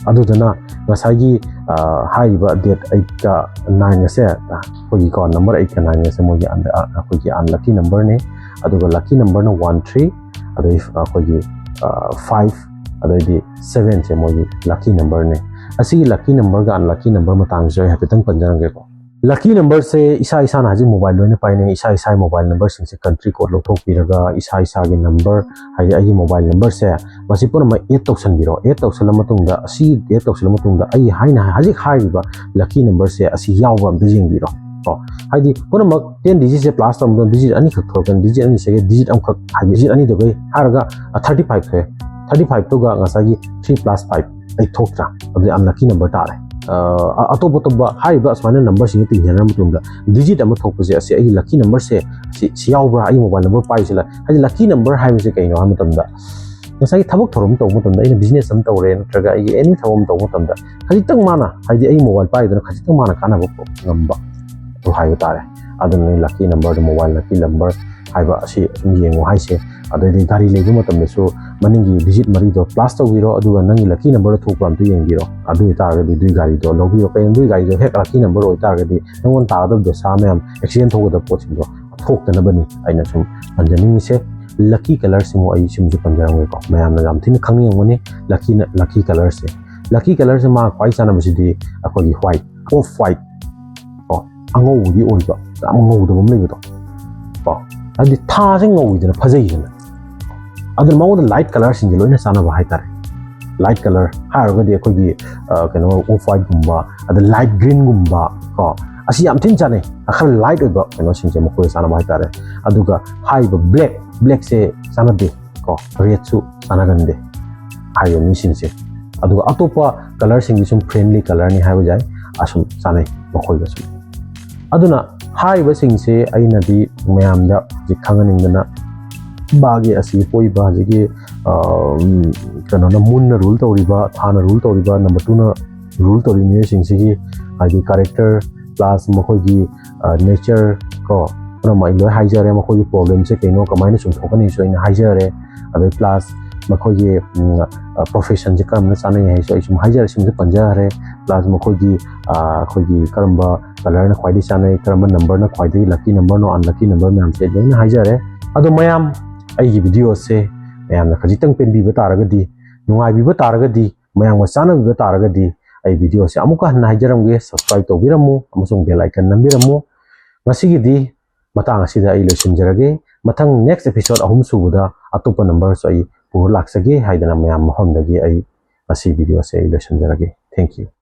ꯑꯗꯨꯗꯨꯅ ꯉꯁꯥꯏꯒꯤ, ꯑ, ꯍꯥꯏꯔꯤꯕ ꯗꯦꯠ ꯑꯩꯠꯀ ꯅꯥꯏꯟꯒꯁꯦ, ꯑꯩꯈꯣꯏꯒꯤꯀꯣ, ꯅꯝꯕꯔ ꯑꯩꯠꯀ ꯅꯥꯏꯟꯒꯁꯦ ꯃꯣꯏꯒꯤ ꯑꯟ-, ꯑ, ꯑꯩꯈꯣꯏꯒꯤ ꯑꯟꯂꯛꯀꯤ ꯅꯝꯕꯔꯅꯦ꯫ ꯑꯗꯨꯒ ꯂꯛꯀꯤ ꯅꯝꯕꯔꯅ ꯋꯥꯟ, ꯊ꯭ꯔꯤ, ꯑꯗꯩ ꯑꯩꯈꯣꯏꯒꯤ, ꯑ, ꯐꯥꯏꯚ, ꯑꯗꯩꯗꯤ ꯁꯚꯦꯟꯁꯦ ꯃꯣꯏꯒꯤ ꯂꯛꯀꯤ ꯅꯝꯕꯔꯅꯦ꯫ ꯑꯁꯤꯒꯤ ꯂꯛꯀꯤ ꯅꯝꯕꯔꯒ ꯑꯟꯂꯛꯀꯤ ꯅꯝꯕꯔ ꯃꯇꯥꯡꯁꯤꯁꯨ ꯑꯩ ꯍꯥꯏꯐꯦꯠꯇꯪ ꯄꯟꯖꯔꯝꯒꯦꯀꯣ꯫ ꯂꯛꯀꯤ ꯅꯝꯕꯔꯁꯦ ꯏꯁꯥ ꯏꯁꯥꯅ ꯍꯧꯖꯤꯛ ꯃꯣꯕꯥꯏꯜ ꯂꯣꯏꯅ ꯄꯥꯏꯅꯩ꯫ ꯏꯁꯥ ꯏꯁꯥꯒꯤ ꯃꯣꯕꯥꯏꯜ ꯅꯝꯕꯔꯁꯤꯡꯁꯦ ꯀꯟꯇ꯭ꯔꯤ ꯀꯣꯗ ꯂꯧꯊꯣꯛꯄꯤꯔꯒ ꯏꯁꯥ ꯏꯁꯥꯒꯤ ꯅꯝꯕꯔ, ꯍꯥꯏꯗꯤ ꯑꯩꯒꯤ ꯃꯣꯕꯥꯏꯜ ꯅꯝꯕꯔꯁꯦ ꯃꯁꯤ ꯄꯨꯝꯅꯃꯛ ꯑꯦꯗ ꯇꯧꯁꯟꯕꯤꯔꯣ꯫ ꯑꯦꯗ ꯇꯧꯁꯜꯂ ꯃꯇꯨꯡꯗ, ꯑꯁꯤ ꯑꯦꯗ ꯇꯧꯁꯜꯂ ꯃꯇꯨꯡꯗ ꯑꯩ ꯍꯥꯏꯅ ꯍꯧꯖꯤꯛ ꯍꯥꯏꯔꯤꯕ ꯂꯛꯀꯤ ꯅꯝꯕꯔꯁꯦ ꯑꯁꯤ ꯌꯥꯎꯕ꯭ꯔꯥ ꯑꯝꯇ ꯌꯦꯡꯕꯤꯔꯣ꯫ ꯀꯣ, ꯍꯥꯏꯗꯤ ꯄꯨꯝꯅꯃꯛ ꯇꯦꯟ ꯗꯤꯖꯤꯠꯁꯦ ꯄ꯭ꯂꯁ ꯇꯧꯔꯝꯕꯗ ꯗꯤꯖꯤꯠ ꯑꯅꯤꯈꯛ ꯊꯣꯛꯂꯛꯀꯅꯤ꯫ ꯗꯤꯖꯤꯠ ꯑꯅꯤꯁꯤꯒ ꯗꯤꯖꯤꯠ ꯑꯃꯈꯛ, ꯍꯥꯏꯗꯤ ꯗꯤꯖꯤꯠ ꯑꯅꯤꯗꯨꯒꯩ ꯍꯥꯏꯔꯒ ꯊꯥꯔꯇꯤ ꯐꯥꯏꯚ ꯊꯣꯛꯑꯦ꯫ ꯊꯥꯔꯇꯤ ꯐꯥꯏꯚꯇꯨꯒ ꯉꯁꯥꯏꯒꯤ ꯊ꯭ꯔꯤ ꯄ꯭ꯂꯁ ꯐꯥꯏꯚ ꯑꯩ ꯊꯣꯛꯇ꯭ꯔꯥ? ꯑꯗꯨꯗꯤ ꯑꯟꯂꯛꯀꯤ ꯅꯝꯕꯔ ꯇꯥꯔꯦ꯫ ꯑ, ꯑꯇꯣꯞ ꯑꯇꯣꯞꯄ ꯍꯥꯏꯔꯤꯕ ꯑꯁꯨꯃꯥꯏꯅ ꯅꯝꯕꯔꯁꯤꯡꯁꯦ ꯇꯤꯡꯅꯔ ꯃꯇꯨꯡꯗ ꯗꯤꯖꯤꯠ ꯑꯃ ꯊꯣꯛꯄꯁꯦ, ꯑꯁꯤ ꯑꯩꯒꯤ ꯂꯛꯀꯤ ꯅꯝꯕꯔꯁꯦ ꯁꯤ, ꯁꯤ ꯌꯥꯎꯕ꯭ꯔꯥ? ꯑꯩꯒꯤ ꯃꯣꯕꯥꯏꯜ ꯅꯝꯕꯔ ꯄꯥꯏꯔꯤꯁꯤꯗ, ꯍꯥꯏꯗꯤ ꯂꯛꯀꯤ ꯅꯝꯕꯔ ꯍꯥꯏꯕꯁꯦ ꯀꯩꯅꯣ ꯍꯥꯏꯕ ꯃꯇꯝꯗ, ꯉꯁꯥꯏꯒꯤ ꯊꯕꯛ ꯊꯧꯔꯝ ꯇꯧꯕ ꯃꯇꯝꯗ, ꯑꯩꯅ ꯕꯤꯖꯤꯅꯦꯁ ꯑꯃ ꯇꯧꯔꯦ ꯅꯠꯇ꯭ꯔꯒ ꯑꯩꯒꯤ ꯑꯦꯅꯤ ꯊꯕꯛ ꯑꯃ ꯇꯧꯕ ꯃꯇꯝꯗ ꯈꯖꯤꯛꯇꯪ ꯃꯥꯅ, ꯍꯥꯏꯗꯤ ꯑꯩ ꯃꯣꯕꯥꯏꯜ ꯄꯥꯏꯗꯨꯅ ꯈꯖꯤꯛꯇꯪ ꯃꯥꯅ ꯀꯥꯟꯅꯕ ꯄꯨꯔꯛꯄ ꯉꯝꯕ ꯑꯗꯨ ꯍꯥꯏꯕ ꯇꯥꯔꯦ꯫ ꯑꯗꯨꯅ ꯂꯛꯀꯤ ꯅꯝꯕꯔꯗ, ꯃꯣꯕꯥꯏꯜ ꯂꯛꯀꯤ ꯅꯝꯕꯔ ꯍꯥꯏꯕ ꯑꯁꯤ ꯑꯗꯨꯝ ꯌꯦꯡꯉꯨ ꯍꯥꯏꯁꯦ꯫ ꯑꯗꯩꯗꯤ ꯒꯥꯔꯤ ꯂꯩꯕ ꯃꯇꯝꯗꯁꯨ ꯃꯅꯤꯡꯒꯤ ꯗꯤꯖꯤꯠ ꯃꯔꯤꯗꯣ ꯄ꯭ꯂꯁ ꯇꯧꯕꯤꯔꯣ, ꯑꯗꯨꯒ ꯅꯪꯒꯤ ꯂꯛꯀꯤ ꯅꯝꯕꯔꯗ ꯊꯣꯛꯄ꯭ꯔꯥ ꯑꯝꯇ ꯌꯦꯡꯕꯤꯔꯣ꯫ ꯑꯗꯨ ꯑꯣꯏꯇꯥꯔꯒꯗꯤ ꯑꯗꯨꯒꯤ ꯒꯥꯔꯤꯗꯣ ꯂꯧꯕꯤꯔꯣ꯫ ꯀꯩꯅꯣ, ꯑꯗꯨꯒꯤ ꯒꯥꯔꯤꯗꯣ ꯍꯦꯛ ꯂꯛꯀꯤ ꯅꯝꯕꯔ ꯑꯣꯏꯇꯥꯔꯒꯗꯤ ꯅꯪꯉꯣꯟꯗ ꯇꯥꯒꯗꯕ ꯗꯣꯁꯥ ꯃꯌꯥꯝ, ꯑꯦꯛꯁꯤꯗꯦꯟ ꯊꯣꯛꯀꯗꯕ ꯄꯣꯠꯁꯤꯡꯗꯣ ꯊꯣꯛꯇꯅꯕꯅꯤ ꯑꯩꯅ ꯁꯨꯝ ꯄꯟꯖꯅꯤꯡꯉꯤꯁꯦ꯫ ꯂꯛꯀꯤ ꯀꯂꯔꯁꯤꯃꯨꯛ ꯑꯩ ꯁꯨꯝꯁꯨ ꯄꯟꯖꯔꯝꯒꯦꯀꯣ, ꯃꯌꯥꯝꯅ ꯌꯥꯝ ꯊꯤꯅ ꯈꯪꯅꯤꯡꯉꯝꯒꯅꯤ ꯂꯛꯀꯤꯅ, ꯂꯛꯀꯤ ꯀꯂꯔꯁꯦ꯫ Lucky colorꯁꯦ ꯃꯥ ꯈ꯭ꯋꯥꯏ ꯆꯥꯟꯅꯕꯁꯤꯗꯤ ꯑꯩꯈꯣꯏꯒꯤ white, off white, ꯀꯣ, ꯑꯉꯧꯕꯗꯤ ꯑꯣꯏꯕ, ꯌꯥꯝ ꯉꯧꯗꯕ ꯑꯃ ꯂꯩꯕꯗꯣ, ꯀꯣ, ꯍꯥꯏꯗꯤ ꯊꯥꯁꯦ ꯉꯧꯋꯤꯗꯅ, ꯐꯖꯩꯗꯅ꯫ ꯑꯗꯨꯅ ꯃꯉꯣꯟꯗ light colorꯁꯤꯡꯁꯦ ꯂꯣꯏꯅ ꯆꯥꯟꯅꯕ ꯍꯥꯏꯇꯥꯔꯦ꯫ Light color ꯍꯥꯏꯔꯒꯗꯤ ꯑꯩꯈꯣꯏꯒꯤ, ꯑ, ꯀꯩꯅꯣ, off whiteꯀꯨꯝꯕ, ꯑꯗ light greenꯒꯨꯝꯕ, ꯀꯣ, ꯑꯁꯤ ꯌꯥꯝ ꯊꯤꯅ ꯆꯥꯟꯅꯩ꯫ ꯈꯔ light ꯑꯣꯏꯕ ꯀꯩꯅꯣꯁꯤꯡꯁꯦ ꯃꯈꯣꯏꯗ ꯆꯥꯟꯅꯕ ꯍꯥꯏꯇꯥꯔꯦ꯫ ꯑꯗꯨꯒ ꯍꯥꯏꯔꯤꯕ black, blackꯁꯦ ꯆꯥꯟꯅꯗꯦ, ꯀꯣ, redꯁꯨ ꯆꯥꯟꯅꯒꯟꯗꯦ ꯍꯥꯏꯔꯤꯕ ꯃꯤꯁꯤꯡꯁꯦ꯫ ꯑꯗꯨꯒ ꯑꯇꯣꯞꯄ colorꯁꯤꯡꯗꯤ ꯁꯨꯝ friendly colorꯅꯤ ꯍꯥꯏꯕ ꯌꯥꯏ, ꯑꯁꯨꯝ ꯆꯥꯟꯅꯩ ꯃꯈꯣꯏꯒꯁꯨ꯫ ꯑꯗꯨꯅ ꯍꯥꯏꯔꯤꯕꯁꯤꯡꯁꯦ ꯑꯩꯅꯗꯤ ꯃꯌꯥꯝꯗ ꯍꯧꯖꯤꯛ ꯈꯪꯍꯟꯅꯤꯡꯗꯅ, ꯃꯥꯒꯤ ꯑꯁꯤꯒꯤ ꯄꯣꯛꯏꯕ ꯍꯧꯖꯤꯛꯀꯤ, ꯑ, ꯎꯝ, ꯀꯩꯅꯣꯅ, moonꯅ rule ꯇꯧꯔꯤꯕ, ꯊꯥꯅ rule ꯇꯧꯔꯤꯕ, number twoꯅ rule ꯇꯧꯔꯤꯕ ꯃꯤꯑꯣꯏꯁꯤꯡꯁꯤꯒꯤ ꯍꯥꯏꯗꯤ character plus ꯃꯈꯣꯏꯒꯤ, ꯑ, nature ꯀꯣ, ꯄꯨꯝꯅꯃꯛ ꯑꯩ ꯂꯣꯏ ꯍꯥꯏꯖꯔꯦ꯫ ꯃꯈꯣꯏꯒꯤ problemꯁꯦ ꯀꯩꯅꯣ, ꯀꯃꯥꯏꯅ ꯆꯨꯝꯊꯣꯛꯀꯅꯤꯁꯨ ꯑꯩꯅ ꯍꯥꯏꯖꯔꯦ꯫ ꯑꯗꯩ plus ꯃꯈꯣꯏꯒꯤ, ꯎꯝ, ꯑ, professionꯁꯦ ꯀꯔꯝꯕꯅ ꯆꯥꯅꯩ ꯍꯥꯏꯁꯨ ꯑꯩ ꯁꯨꯝ ꯍꯥꯏꯖꯔꯦ, ꯁꯨꯝꯁꯨ ꯄꯟꯖꯈ꯭ꯔꯦ꯫ Plus ꯃꯈꯣꯏꯒꯤ, ꯑ, ꯑꯩꯈꯣꯏꯒꯤ ꯀꯔꯝꯕ colorꯅ ꯈ꯭ꯋꯥꯏꯗꯒꯤ ꯆꯥꯅꯩ, ꯀꯔꯝꯕ numberꯅ ꯈ꯭ꯋꯥꯏꯗꯒꯤ lucky numberꯅꯣ, unlucky number ꯃꯌꯥꯝꯁꯦ ꯑꯩ ꯂꯣꯏꯅ ꯍꯥꯏꯖꯔꯦ꯫ ꯑꯗꯣ ꯃꯌꯥꯝ, ꯑꯩꯒꯤ videoꯁꯦ ꯃꯌꯥꯝꯅ ꯈꯖꯤꯛꯇꯪ ꯄꯦꯟꯕꯤꯕ ꯇꯥꯔꯒꯗꯤ, ꯅꯨꯡꯉꯥꯏꯕꯤꯕ ꯇꯥꯔꯒꯗꯤ, ꯃꯌꯥꯝꯒ ꯆꯥꯟꯅꯕꯤꯕ ꯇꯥꯔꯒꯗꯤ, ꯑꯩ videoꯁꯦ ꯑꯃꯨꯛꯀ ꯍꯟꯅ ꯍꯥꯏꯖꯔꯝꯒꯦ, subscribe ꯇꯧꯕꯤꯔꯝꯃꯨ ꯑꯃꯁꯨꯡ bell icon ꯅꯝꯕꯤꯔꯝꯃꯨ꯫ ꯉꯁꯤꯒꯤꯗꯤ ꯃꯇꯥꯡ ꯑꯁꯤꯗ ꯑꯩ ꯂꯣꯏꯁꯤꯟꯖꯔꯒꯦ꯫ ꯃꯊꯪ next episode ꯑꯍꯨꯝ ꯁꯨꯕꯗ ꯑꯇꯣꯞꯄ numberꯁꯨ ꯑꯩ ꯄꯨꯔ ꯂꯥꯛꯆꯒꯦ ꯍꯥꯏꯗꯅ ꯃꯌꯥꯝ ꯃꯐꯝꯗꯒꯤ ꯑꯩ ꯉꯁꯤ videoꯁꯦ ꯑꯩ ꯂꯣꯏꯁꯤꯟꯖꯔꯒꯦ꯫ Thank you꯫